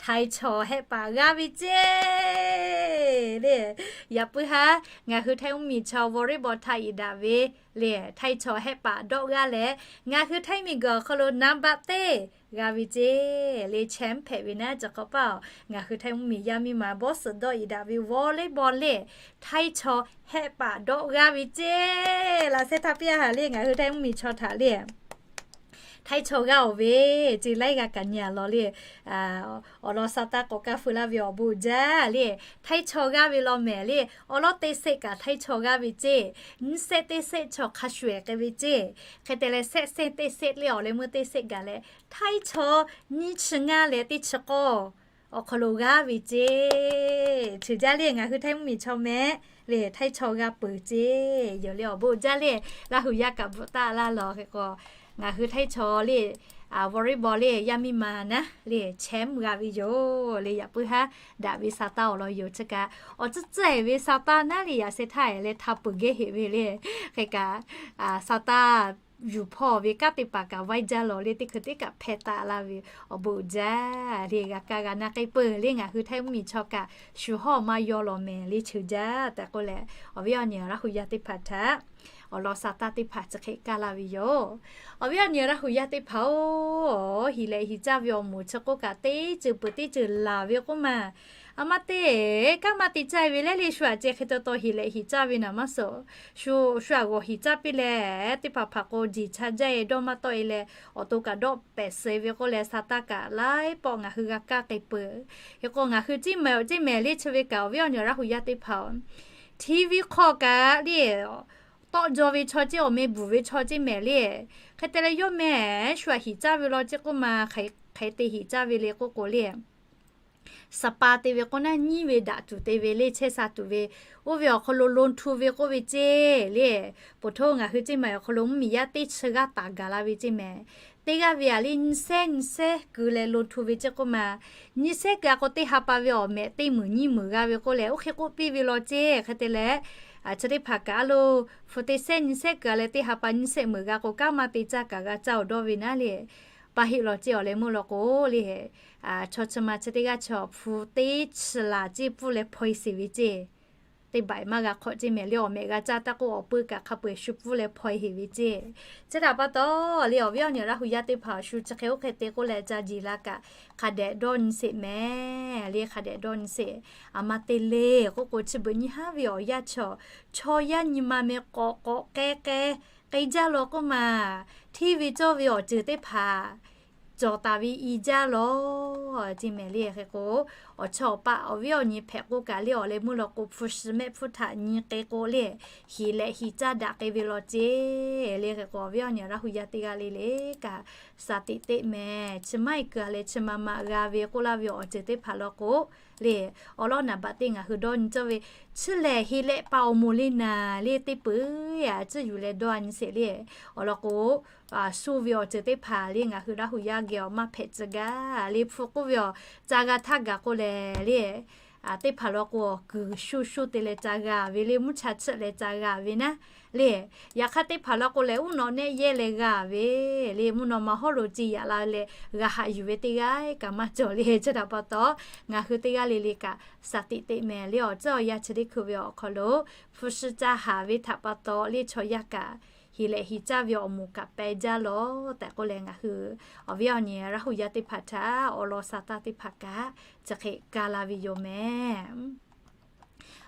Htaiˇ chaw hehˆ paˍ g'aˇ ve ceˇ le. Yaꞈ puiˉ haˉ ngaˬ hui Htaiˇ mvuhˇmiˬ chaw volleyball htaꞈ iˍ daꞈ ve le, Htaiˇ chaw hehˆ paˍ dawˆ g'aˇ leh, ngaˬ hui Htaiˇ miˬguiˬ awˬ hk'aw lo อันดับ teˇ g'a ve ceˇ le, champ hpehꞈ ve naˉ. Chi hk'awꞈ paˇ-oˬ, ngaˬ hui Htaiˇ mvuhˇmiˬ yaˇ miˇ ma bawˇ suhˍ dawˆ iˍ daꞈ ve volleyball le, Htaiˇ chaw hehˆ paˍ dawˆ g'aˇ ve ceˇ. Laꞈ sheh htaˇ piˇ a haˍ le, ngaˬ hui Htaiˇ mvuhˇmiˬ chaw htaꞈ le Htaiˇ chaw g'aˇ-oˬ ve, ce laiˉ g'a kaꞈ nyi-a lawˬ le. Awˬ lawn sa taˇ k'awꞈ kaˇ feu laˇ ve awˬ bon jaˇ le. Htaiˇ chaw g'aˇ ve law mehˍ le, awˬ lawˉ teˇ sehˆ kaꞈ htaiˇ chaw g'aˇ ve ceˇ. Nyiˇ sehˆ teˇ sehˆ chaw hk'a shuˍ-ehˍ k'ai ve ceˇ. Hk'e te leh sehˆ sehˆ teˇ sehˆ le awˬ leh meuˇ teˇ sehˆ gaˬ leh htaiˇ chaw nyiˇ chi ngaˇ leh teˇ chi k'awˇ awˬ hk'aw lo g'aˇ ve ceˇ. Chi jaˇ le ngaˬ hui htaiˇ mvuhˇmiˬ chaw mehˍ le, htaiˇ chaw g'a peuˬ ceˇ. Yonˍ le awˬ bon jaˇ le, Laˇ huˍ yaˇ kaꞈ bvuhꞈ taˆ laˇ lawˬ hk'e k'o, ngaˬ hui htaiˇ chaw le volleyball le yaˇ miˇ ma naˉ le chehˇ mvuh g'a ve yoˬ le. Yaꞈ puiˉ haˉ daꞈ ve sa taˇ awˬ lawn yoˬ. Chi kaꞈ awˬ tcuhˉ tcuhˉ-ehˍ ve sa taˇ naˉ le yaꞈ sheh htaˇ-ehˍ leh hta peuˬ gehˇ heꞈ ve le. Hk'e kaꞈ sa taˇ yuˬ hpawˇ ve kanˉ teˇ hpaˍ kaꞈ vaiˇ jaˇ lawˬ le, teˇ hkui teˇ kaꞈ hpeh taˍ laˇ ve awˬ bon jaˇ le. G'a kaˇ g'a na k'ai peuˬ le ngaˬ hui htaiˇ mvuhˇmiˬ chaw kaꞈ shu hawˇ maˇ yaw lawˬ mehˍ le. Chi jaˇ tehꞈ k'oˆ leh awˬ viˉ awˬ nyi Laˇ huˍ yaˇ teˇ hpaˍ htaꞈ awˬ lawn sa taˇ teˇ hpaˍ chi hk'e kaˇ laˇ ve yoˬ. Awˬ viˉ awˬ nyi Laˇ huˍ yaˇ teˇ hpaˍ-oˬ, hiˍ lehꞈ hiˍ caˇ ve awˬ moˍ chi k'oˆ kaꞈ teˇ ceuˬ peuˬ teˇ ceuˬ laˬ ve k'oˆ ma, a maˇ te, kanˉ maˇ te caˇ ve leh le shu aꞈ ceh hk'e taw taw hiˍ lehꞈ hiˍ caˇ ve naˍ maˇ suhˍ. Shu, shu aꞈ g'awˬ hiˍ caˇ piˇ leh teˇ hpaˍ hpaˍ k'o jeˬ cha jaˇ-e dawˇ maˇ tawˆ-e leh awˬ to kaꞈ dawˆ pehˍ suh ve k'oˆ leh sa taˇ kaꞈ laiˉ pawˆ ngaˬ hui g'a kaˇ k'ai peuˬ. Hk'e k'o ngaˬ hui ciˇ mehˍ awˬ ciˇ mehˍ le chi ve kaꞈ awˬ viˉ awˬ nyi Laˇ huˍ yaˇ teˇ hpaˍ-oˬ, TV hk'aw kaꞈ le tawˆ jaw ve chaw ceˇ, awˬ meh bvuhˬ ve chaw ceˇ mehˍ le. Hk'e te leh yawˇ meh shu aꞈ hiˍ caˇ ve law ceˇ k'oˆ ma, hk'aˬ hk'e te hiˍ caˇ ve le k'oˆ k'o le spa te ve k'oˆ naˉ nyiˉ ve daꞈ tuˬ te ve le chehˇ sha tuˬ ve, oˇ ve awˬ hk'aw lo ลงทุน ve k'oˆ ve ceˇ le. โพสต์ ngaˬ hui ceˇ mehˍ awˬ hk'aw lo mvuhˇmiˬ yaˇ teˇ chi g'aˇ taˍ gaˬ la ve ceˇ mehˍ. Teˇ g'aˇ ve aꞈ le nyiˇ sehˉ nyiˇ sehˉ keu leh ลงทุน ve ceˇ k'oˆ ma, nyiˇ sehˉ keu a k'o teˇ ha pa ve awˬ mehꞈ teˇ meunˍ nyiˇ meunˍ g'a ve k'oˆ leh oˇ hk'e k'oˆ piˇ ve law ceˇ. Hk'e te leh chi teˇ hpaˍ kaꞈ a lo hpu teˇ sehˉ nyiˇ sehˉ keu a leh teˇ ha pa nyiˇ sehˉ meunˍ g'a k'o kanˉ maˇ te caˇ kaꞈ g'a caˇ awˬ dawˇ ve naˉ le. Pa heˆ law ceˇ awˬ leh meuˇ law k'o le, chaw chi ma chi teˇ g'aˇ chaw hpu teˇ chi laˬ ceˇ pfuhˇ leh hpaw-e sheˍ ve ceˇ. Teˇ baˬ maˇ g'a hk'awꞈ ceˇ mehˍ le, awˬ mehꞈ g'a caˇ taˇ k'oˆ awˬ peu kaꞈ hk'a peu-eˬ shu pfuhˇ leh hpaw-e heˍ ve ceˇ. Chi htaꞈ pa taw le awˬ viˉ awˬ nyi Laˇ huˍ yaˇ teˇ hpaˍ shu chi hk'e oˇ hk'e te k'oˆ leh ca jeˬ la kaꞈ hk'a dehꞈ dawˇ nyi sheˍ mehˍ le, hk'a dehꞈ dawˇ nyi sheˍ. A ma te le k'oˆ k'o chi beuꞈ nyi haˉ ve awˬ yanˇ chaw, chaw yaˇ nyi ma meh k'awꞈ k'awꞈ k'ai k'ai k'ai jaˇ law k'oˆ ma, hteˇ ve cawˇ ve awˬ ceuˬ teˇ hpaˍ cawˬ taˍ ve i jaˇ law ceˇ mehˍ le. Hk'e k'o awˬ chawˇ awˬ paˆ awˬ viˉ awˬ nyi hpehꞈ k'oˆ kaꞈ le awˬ leh meuˇ law k'o hpu shi mehˆ hpfuhˇ htaꞈ nyi k'ai k'o le, hiˍ lehꞈ hiˍ caˇ daꞈ k'ai ve law ceˇ le. Hk'e k'o awˬ viˉ awˬ nyi Laˇ huˍ yaˇ teˇ g'aˇ le le kaꞈ shaˍ tiꞈ teˇ mehˍ chi maˇ heˆ keu a leh chi ma ma g'a ve k'oˆ laˇ ve awˬ ceuˬ teˇ hpaˍ law k'o le, awˬ lawˉ naˍ baꞈ teˇ ngaˬ hui dawˇ nyi cawˇ ve, chi lehˬ hiˍ lehꞈ paˍ awˬ moˍ le naˍ le teˇ peuˬ a ciˇ yuˬ leh dawˇ a nyi sheˍ le. Awˬ lawn k'o, suh ve awˬ ceuˬ teˇ hpaˍ le ngaˬ hui Laˇ huˍ yaˇ geh awˬ maˇ hpehꞈ tcuh gaˇ le hpu k'oˆ ve awˬ ca g'a htaˇ gaˬ k'oˆ leh le, teˇ hpaˍ law k'o awˬ kuiˬ shu shu te leh ca g'a ve le, mvuhˇ cha chiˆ leh ca g'a ve naˉ le. Yaꞈ hk'aˇ teˇ hpaˍ law k'o lehˬ uˉ nawꞈ nehˆ yehˇ leh g'a ve le, mvuhˇ naw ma hawˉ lo ce yaꞈ la leh g'a haꞈ yuˬ ve teˇ g'aˇ kaꞈ maˇ cawˬ le. Chi htaꞈ pa taw ngaˬ hui teˇ g'aˇ le le kaꞈ shaˍ tiꞈ teˇ mehˍ le awˬ ceuˬ awˬ yanˇ chi teˇ hkui ve awˬ hk'aw lo hpu shi ca haˍ ve htaꞈ pa taw le chaw yaˇ kaꞈ hiˍ lehꞈ hiˍ caˇ ve awˬ moˍ kaꞈ peh jaˇ law tehꞈ k'oˆ leh ngaˬ hui awˬ viˉ awˬ nyi Laˇ huˍ yaˇ teˇ hpaˍ htaꞈ awˬ lawn sa taˇ teˇ hpaˍ kaꞈ chi hk'e ka la ve yoˬ mehˍ.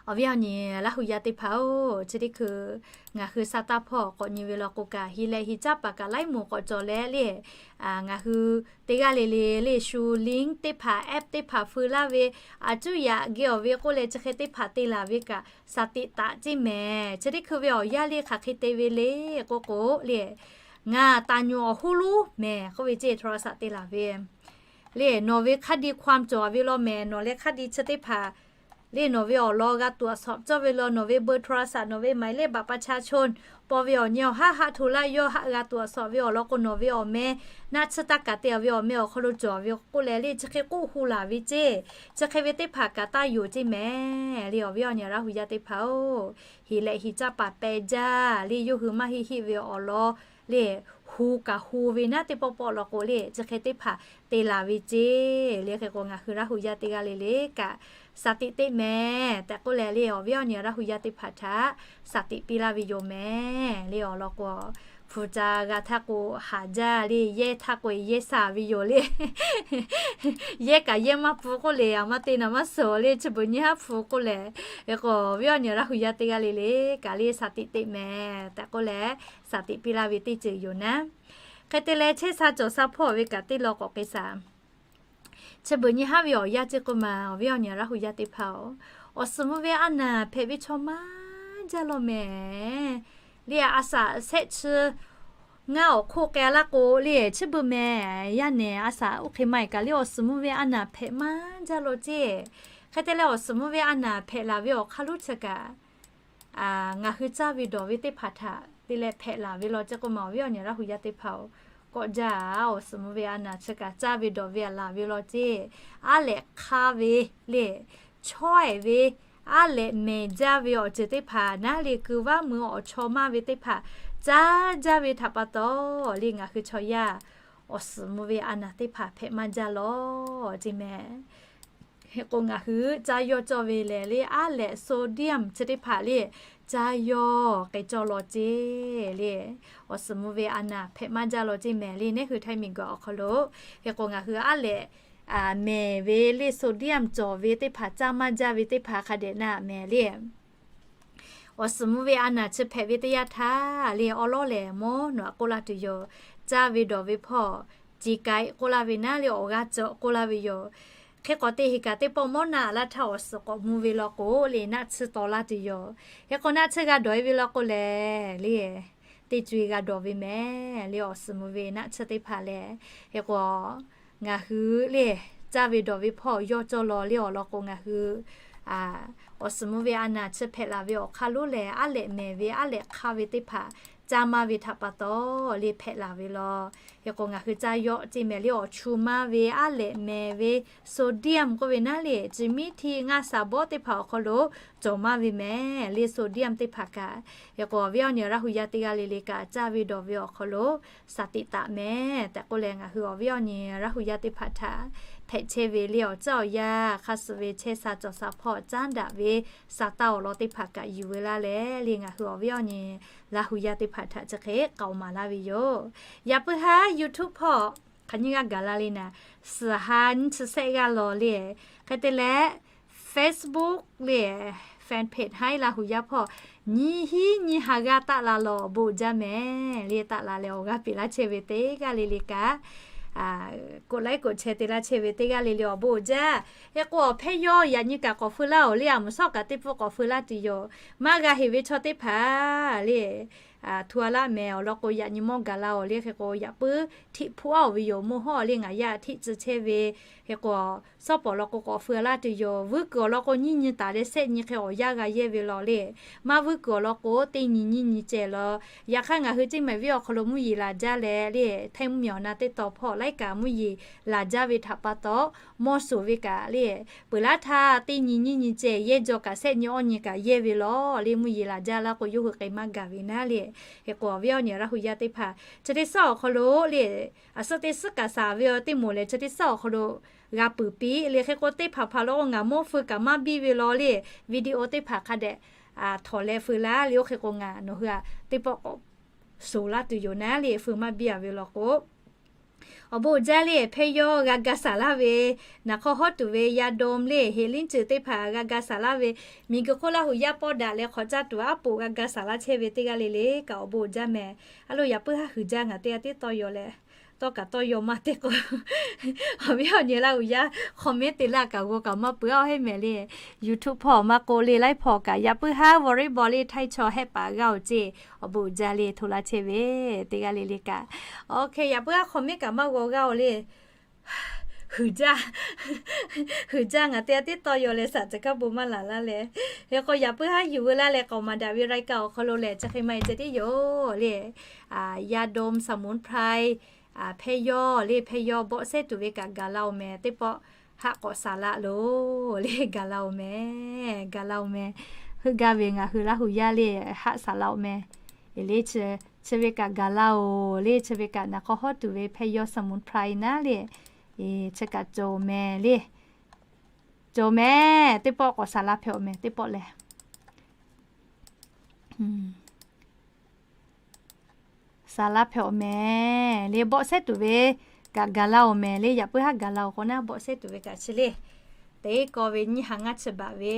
Awˬ viˉ awˬ nyi Laˇ huˍ yaˇ teˇ hpaˍ-oˬ, chi teˇ hkui ngaˬ hui sa taˇ hpawˇ k'awꞈ nyi ve law k'o kaꞈ hiˍ lehꞈ hiˍ caˇ paˍ kaꞈ laiˉ moˍ k'awꞈ cawˬ leh le, ngaˬ hui teˇ g'aˇ le le le shu link teˇ hpaˍ app teˇ hpaˍ feu laˇ ve, a cuˇ yaꞈ geh awˬ ve k'oˆ leh chi hk'e teˇ hpaˍ te laˬ ve kaꞈ shaˍ tiꞈ taꞈ ceˇ mehˍ. Chi teˇ hkui ve awˬ yanˇ le hk'aˬ hk'e te ve le k'oˆ k'o le, ngaˬ taˍ nyuˬ awˬ hoˉ lonˉ mehˍ k'oˆ ve ceˇ โทรศัพท์ te laˬ ve le, nawˬ ve คดีความ cawˬ ve law mehˍ. Nawˬ leh คดี chi teˇ hpaˍ le nawˬ ve awˬ lawn g'a tuˬ awˬ shawˍ cawˇ ve law, nawˬ ve เบอร์โทรศัพท์ nawˬ ve หมายเลขบัตรประชาชน paw ve awˬ nyi awˬ haˉ haˆ hto laˇ yawˇ haˆ g'a tuˬ awˬ shawˍ ve awˬ lawn k'o nawˬ ve awˬ meh naˆ tsuhˇ taˇ kaꞈ te ve awˬ meh awˬ hk'aw lo cawˬ ve k'oˆ leh le chi hk'e k'oˆ hu laˬ ve ceˇ. Chi hk'e ve teˇ hpaˍ kaꞈ taˇ yonˍ ceˇ mehˍ le. Awˬ viˉ awˬ nyi Laˇ huˍ yaˇ teˇ hpaˍ-oˬ, hiˍ lehꞈ hiˍ caˇ paˍ peh jaˇ le yawˇ hui maˇ heˆ heˆ ve awˬ lawn le hu kaꞈ hu ve naˉ teˇ pawˆ pawˆ law k'o le chi hk'e teˇ hpaˍ te laˬ ve ceˇ le. Hk'e k'o ngaˬ hui Laˇ huˍ yaˇ teˇ g'aˇ le le kaꞈ shaˍ tiꞈ teˇ mehˍ tehꞈ k'oˆ leh le awˬ viˉ awˬ nyi Laˇ huˍ yaˇ teˇ hpaˍ htaꞈ shaˍ tiꞈ piˇ laˇ ve yoˬ mehˍ le. Awˬ lawn k'o, hpu ca g'a htaˇ k'o haˍ jaˇ le, yehˇ htaˇ k'o yehˇ sha ve yoˬ le. Yehˇ kaꞈ yehˇ maˇ pfuhˇ k'oˆ le, a maˇ te naˍ maˇ suhˍ le, chi beuꞈ nyi haˉ pfuhˇ k'oˆ leh, hk'e k'o awˬ viˉ awˬ nyi Laˇ huˍ yaˇ teˇ g'aˇ le le kaꞈ le shaˍ tiꞈ teˇ mehˍ tehꞈ k'oˆ leh shaˍ tiꞈ piˇ laˇ ve teˇ ceuˬ yoˬ naˉ. Hk'e te leh chehˇ sha cawˬ sha hpawˇ ve kaꞈ teˇ law k'awꞈ k'ai shaˍ. Chi beuꞈ nyi haˉ ve awˬ yanˇ ceˇ k'oˆ ma, awˬ viˉ awˬ nyi Laˇ hu yaˇ teˇ hpaˍ-oˬ, awˬ suhˍ mvuh ve a naˍ hpehꞈ ve chaw maˇ jaˇ law mehˍ. Le a shaꞈ shehˆ chi ngaˇ awˬ hk'oˆ k'ai laˇ k'o le, chi beuꞈ mehˍ. Yaˇ nehˬ a shaꞈ oˇ hk'e maˇ heˆ kaꞈ le, awˬ suhˍ mvuh ve a naˍ hpehꞈ maˇ jaˇ law ceˇ. Hk'e te leh awˬ suhˍ mvuh ve a naˍ hpehꞈ laˬ ve awˬ hk'aˇ lonˉ chi kaꞈ, ngaˬ hui caˇ ve dawˬ ve teˇ hpaˍ htaꞈ te leh hpehꞈ laˬ ve law ceˇ k'oˆ ma, awˬ viˉ awˬ nyi Laˇ hu yaˇ teˇ hpaˍ-oˬ, kawˆ jaˇ. Awˬ suhˍ mvuh ve a naˍ chi kaꞈ caˇ ve dawˬ ve a laˬ ve law ceˇ. Aˉ lehꞈ hk'aˇ ve le, chawehˬ ve, aˉ lehꞈ mehˍ jaˇ ve awˬ ceuˬ teˇ hpaˍ naˉ le, kuiˬ vaˇ mui awˬ chaw maˇ ve teˇ hpaˍ caˇ jaˇ ve htaꞈ pa taw le, ngaˬ hui chaw yaˇ awˬ suhˍ mvuh ve a naˍ teˇ hpaˍ hpehꞈ maˇ jaˇ law ceˇ mehˍ. Hk'e k'o ngaˬ hui caˇ yawˇ cawˇ ve lehˬ le, aˉ lehꞈ sodium chi teˇ hpaˍ le, caˇ yawˇ k'ai cawˇ law ceˇ le. Awˬ suhˍ mvuh ve a naˍ hpehꞈ maˇ jaˇ law ceˇ mehˍ le, neˉ hui htaiˇ miˬ guiˬ awˬ hk'aw lo. Hk'e k'o ngaˬ hui aˉ lehꞈ mehˍ ve le, sodium cawˬ ve teˇ hpaˍ caˇ maˇ jaˇ ve teˇ hpaˍ hk'a dehꞈ na mehˍ le. Awˬ suhˍ mvuh ve a naˍ chi hpehꞈ ve teˇ yanˇ htaˇ le, awˉ lawˉ lehˬ mawˇ nawˬ aꞈ k'oˆ laˇ tuˬ yoˬ. Caˇ ve dawˬ ve hpawˇ, ceˬ k'ai k'oˆ laˇ ve naˉ le, awˬ g'aˇ cawˬ k'oˆ laˇ ve yoˬ. Hk'e k'awꞈ te heˍ kaꞈ teˇ pawˆ mawˇ naˆ laˇ htaˇ awˬ suhˍ k'awꞈ mvuh ve law k'o le, naˆ tsuhˇ taw laˇ tuˬ yoˬ. Hk'e k'o naˆ tsuhˇ g'a dawˬ e ve law k'o lehˬ le, teˇ co e g'a dawˬ ve mehˍ le, awˬ suhˍ mvuh ve naˆ tsuhˇ teˇ hpaˍ lehˬ. Hk'e k'o ngaˬ hui le, caˇ ve dawˬ ve hpawˇ yawˇ cawˇ law le, awˬ lawn k'o ngaˬ hui awˬ suhˍ mvuh ve a naˍ chi hpehꞈ laˬ ve awˬ hk'aˇ lonˉ lehˬ, aˉ lehꞈ mehˍ ve aˉ lehꞈ hk'aˇ ve teˇ hpaˍ caˇ maˇ ve htaꞈ pa taw le hpehꞈ laˬ ve law. Hk'e k'o ngaˬ hui caˇ yawˇ ceˇ mehˍ le, awˬ chu maˇ ve aˉ lehꞈ mehˍ ve sodium k'oˆ ve naˉ le, chi miˉ htiˇ ngaˇ shaˍ bawˆ teˇ hpaˍ awˬ hk'aw lo cawˬ maˇ ve mehˍ le, sodium teˇ hpaˍ kaꞈ. Hk'e k'o awˬ viˉ awˬ nyi Laˇ hu yaˇ teˇ g'aˇ le le kaꞈ caˇ ve dawˬ ve awˬ hk'aw lo shaˍ tiꞈ taꞈ mehˍ tehꞈ k'oˆ leh, ngaˬ hui awˬ viˉ awˬ nyi Laˇ hu yaˇ teˇ hpaˍ htaꞈ hpehꞈ chehˇ ve le, awˬ caˇ awˬ yaˇ hk'a suh ve chehˇ sha cawˬ sha hpawˇ caˉ daꞈ ve sa taˇ awˬ lawn teˇ hpaˍ kaꞈ yuˬ ve laˇ leh le, ngaˬ hui awˬ viˉ awˬ nyi Laˇ hu yaˇ teˇ hpaˍ htaꞈ chi hk'e k'aoˍ maˍ laˇ ve yoˬ. Yaꞈ puiˉ haˉ YouTube hpawˇ hk'aˬ nyiˇ g'aˇ gaˬ la le naˍ, suhˍ ha nyiˇ chi sehˆ g'aˇ law le. Hk'e te leh Facebook le, fan page Haiˉ Laˇ hu yaˇ hpawˇ nyiˇ hiˉ nyiˇ ha g'aˇ taˆ la law, awˬ bon uiˍ jaˇ mehˍ le. Taˆ la leh awˬ g'aˇ peꞈ laˇ chehˇ ve teˇ g'aˇ le le kaꞈ, k'oꞈ laiˉ k'oꞈ chehˇ te laˇ chehˇ ve teˇ g'aˇ le le awˬ bon uiˍ jaˇ. Hk'e k'o awˬ hpehˇ yawˇ yaꞈ nyi kaꞈ k'awꞈ feu laˇ-oˬ le, a muˍ sawˉ kaꞈ teˇ pfuhˆ k'awꞈ feu laˇ tuˬ yoˬ. Maˇ g'a heˍ ve chaw teˇ hpaˍ le, htu a laˇ mehˍ awˬ lawn k'o yaꞈ nyi mawˇ gaˬ la-oˬ le. Hk'e k'o yaꞈ puiˉ htiˆ hpuˆ aˉ-oˬ ve yoˬ, mawˇ hawˉ le ngaˬ yaˇ htiˆ tcuh chehˇ ve. Hk'e k'o sawˉ pawˍ law k'o k'awꞈ feu laˇ tuˬ yoˬ. Vuiˇ kuiˬ awˬ lawn k'o nyiˇ nyi taˍ leh sehˆ nyi hk'e awˬ yanˇ g'a yehˇ ve law le. Maˇ vuiˇ kuiˬ awˬ lawn k'o teˇ nyi nyiˇ nyi ceh law. Yaꞈ hk'aˇ ngaˬ hui Ceˇ mehˍ viˉ awˬ hk'aw lo mvuhˇ yeˬ laˬ jaˇ leh le, hteˇ mvuhˇ miˬ awˬ na teˇ taw hpawˇ laiˉ kaꞈ mvuhˇ yeˬ laˬ jaˇ ve htaꞈ pa taw, mawˇ shoˍ ve kaꞈ le, peuˬ laˉ htaˇ teˇ nyi nyiˇ nyi ceh yehˇ jaw kaꞈ sehˆ nyi awˇ nyi kaꞈ yehˇ ve law le, mvuhˇ yeˬ laˬ jaˇ laˇ k'o yawˇ hui k'ai maˇ gaˬ ve naˉ le. Hk'e k'o awˬ viˉ awˬ nyi Laˇ hu yaˇ teˇ hpaˍ chi teˇ suhˉ awˬ hk'aw lo le, a suhˉ teˇ suhˉ kaꞈ saˍ ve awˬ teˇ moˍ lehˬ chi teˇ suhˉ awˬ hk'aw lo g'a peuˬ piˇ le. Hk'e k'o teˇ hpaˍ hpaˍ law k'o ngaˬ mawˇ feu kaꞈ maˇ biˇ ve law le, video teˇ hpaˍ hk'a dehꞈ htawnˍ leh feu laˇ le. Oˇ hk'e k'o ngaˬ nawˬ hui a teˇ pawˆ k'awꞈ shoˍ laˇ tuˬ yoˬ naˉ le, feu maˇ biˇ a ve law k'o. Awˬ bon uiˍ jaˇ le, hpehˇ yawˇ g'a ga saˍ laˇ ve, naˍ hk'aw hawˉ tuˬ ve yaˇ dawˇ le, heˍ liˉ ceuˬ teˇ hpaˍ g'a ga saˍ laˇ ve, miˬ guiˬ hk'oˆ Laˇ hu yaˇ pawˇ daꞈ leh hk'awꞈ caˇ tuˬ aˉ poꞈ g'a ga saˍ laˇ chehˇ ve teˇ g'aˇ le le kaꞈ awˬ bon uiˍ jaˇ mehˍ. A lo yaꞈ puiˉ haˉ huiˍ jaˇ ngaˬ teˇ g'aˇ tiˉ tawˇ yaw leh, tawˇ kaꞈ tawˇ yaw maˇ teˇ k'o, awˬ viˉ awˬ nyi Laˇ hu yaˇ hk'aw mehˉ te laˇ kaꞈ g'aw kaꞈ maˇ peuˬ a heˆ mehˍ le. YouTube hpawˇ maˇ k'oˆ le, laiˉ hpawˇ kaꞈ yaꞈ puiˉ haˉ volleyball le htaiˇ chaw hehˆ paˍ g'aˇ-oˬ ceˇ, awˬ bon uiˍ jaˇ le hto laˇ chehˇ ve teˇ g'aˇ le le kaꞈ. Oˇ hk'e yaꞈ puiˉ haˉ hk'aw mehˉ kaꞈ maˇ g'aw g'aˇ-oˬ le. Huiˍ jaˇ, huiˍ jaˇ ngaˬ teˇ g'aˇ tiˉ tawˇ yaw leh saˍ tcuh kaˉ bon maˇ laˬ laˇ leh. Hk'e k'o yaꞈ puiˉ haˉ yuˬ veu laˇ leh k'awꞈ maˍ daꞈ ve รายการ awˬ hk'aw lo lehˬ chi hk'e maˇ heˆ ceh tiˉ yoˬ le. Yaˇ dawˇ สมุนไพร hpehˇ yawˇ le, hpehˇ yawˇ bawˆ sehˉ tuˬ ve kaꞈ gaˬ la-oˬ mehˍ. Teˇ pawˆ haˆ k'awꞈ saˍ laꞈ loˬ le, gaˬ la-oˬ mehˍ, gaˬ la-oˬ mehˍ. Heuˆ gaˇ ve ngaˬ hui Laˇ hu yaˇ le, haˆ saˍ laꞈ-oˬ mehˍ. Eˬ le, chi ve kaꞈ gaˬ la-oˬ le, chi ve kaꞈ naˍ hk'aw hawˉ tuˬ ve hpehˇ yawˇ สมุนไพร naˉ le. Chi kaꞈ cawˬ mehˍ le, cawˬ mehˍ. Teˇ pawˆ k'awꞈ saˍ laꞈ hpehꞈ-oˬ mehˍ, teˇ pawˆ lehˬ. Saˍ laꞈ hpehꞈ-oˬ mehˍ le, bawˆ sehˉ tuˬ ve kaꞈ gaˬ la-oˬ mehˍ le, yaꞈ puiˉ haˉ gaˬ la-oˬ k'o naˉ bawˆ sehˉ tuˬ ve kaꞈ chi le. Teˇ kawˇ ve nyiˇ ha ngaˇ chi baꞈ ve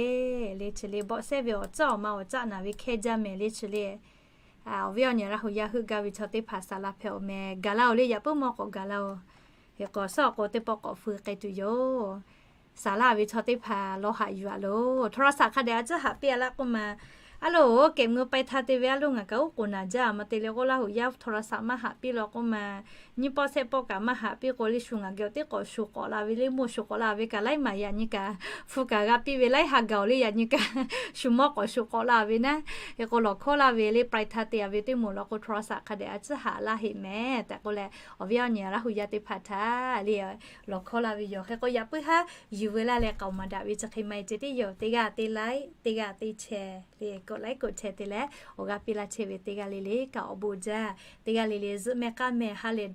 le, chi le bawˆ sehˉ ve awˬ tcuhˉ awˬ ma awˬ caˆ naˍ ve hkehˇ jaˇ mehˍ le chi le. Awˬ viˉ awˬ nyi Laˇ hu yaˇ heuˆ gaˇ ve chaw teˇ hpaˍ saˍ laˇ hpehꞈ-oˬ meh. Gaˬ laˇ-oˬ le, yaꞈ puiˉ mawˇ k'awꞈ gaˬ laˇ-oˬ. Hk'e k'o, suhˉ awˬ k'o teˇ pawˆ k'awꞈ feu k'ai tuˬ yoˬ. Saˍ laˇ ve chaw teˇ hpaˍ lawˬ haꞈ yuˬ-aꞈ loˬ. โทรศัพท์ hk'a dehꞈ a ciˉ haꞈ piˇ-a laˇ k'oˆ ma, a loˬ, kehˬ mui pai htaˇ te ve a loˬ ngaˬ kaꞈ uˉ k'oˍ naˍ jaˇ ma te le k'o, Laˇ hu yaˇ โทรศัพท์ maˇ haꞈ piˇ law k'oˆ ma, nyiˇ pawˆ shehˆ pawˆ kaꞈ maˇ haꞈ piˇ k'o le, shu ngaˬ geh teˇ k'awꞈ shu k'awꞈ la ve le, mawˇ shu k'awꞈ la ve kaꞈ laiˉ maˬ yaꞈ nyi kaꞈ, hpu kaꞈ g'a piˇ ve laiˉ ha gaˬ-oˬ le, yaꞈ nyi kaꞈ shu mawˇ k'awꞈ shu k'awꞈ la ve naˉ. Hk'e k'o lawˬ hkawˇ laˇ ve le, pai htaˇ te-a ve teˇ moˍ law k'o โทรศัพท์ hk'a dehꞈ a ciˉ haꞈ laˇ heˆ meh tehꞈ k'oˆ leh, awˬ viˉ awˬ nyi Laˇ hu yaˇ teˇ hpaˍ htaꞈ le lawˬ hkawˇ laˇ ve yoˬ. Hk'e k'o yaꞈ puiˉ haˉ yuˬ ve laˇ leh k'aoˍ maˍ daꞈ ve chi hk'e ma e ce tiˉ yoˬ. Teˇ g'aˇ teˇ like, teˇ g'aˇ teˇ share le, กดไลค์ กดแชร์ te leh awˬ g'aˇ piˇ laˇ chehˇ ve teˇ g'aˇ le le kaꞈ awˬ bon jaˇ. Teˇ g'aˇ le le zuhˆ mehˆ k'aˉ mehˆ ha lehˬ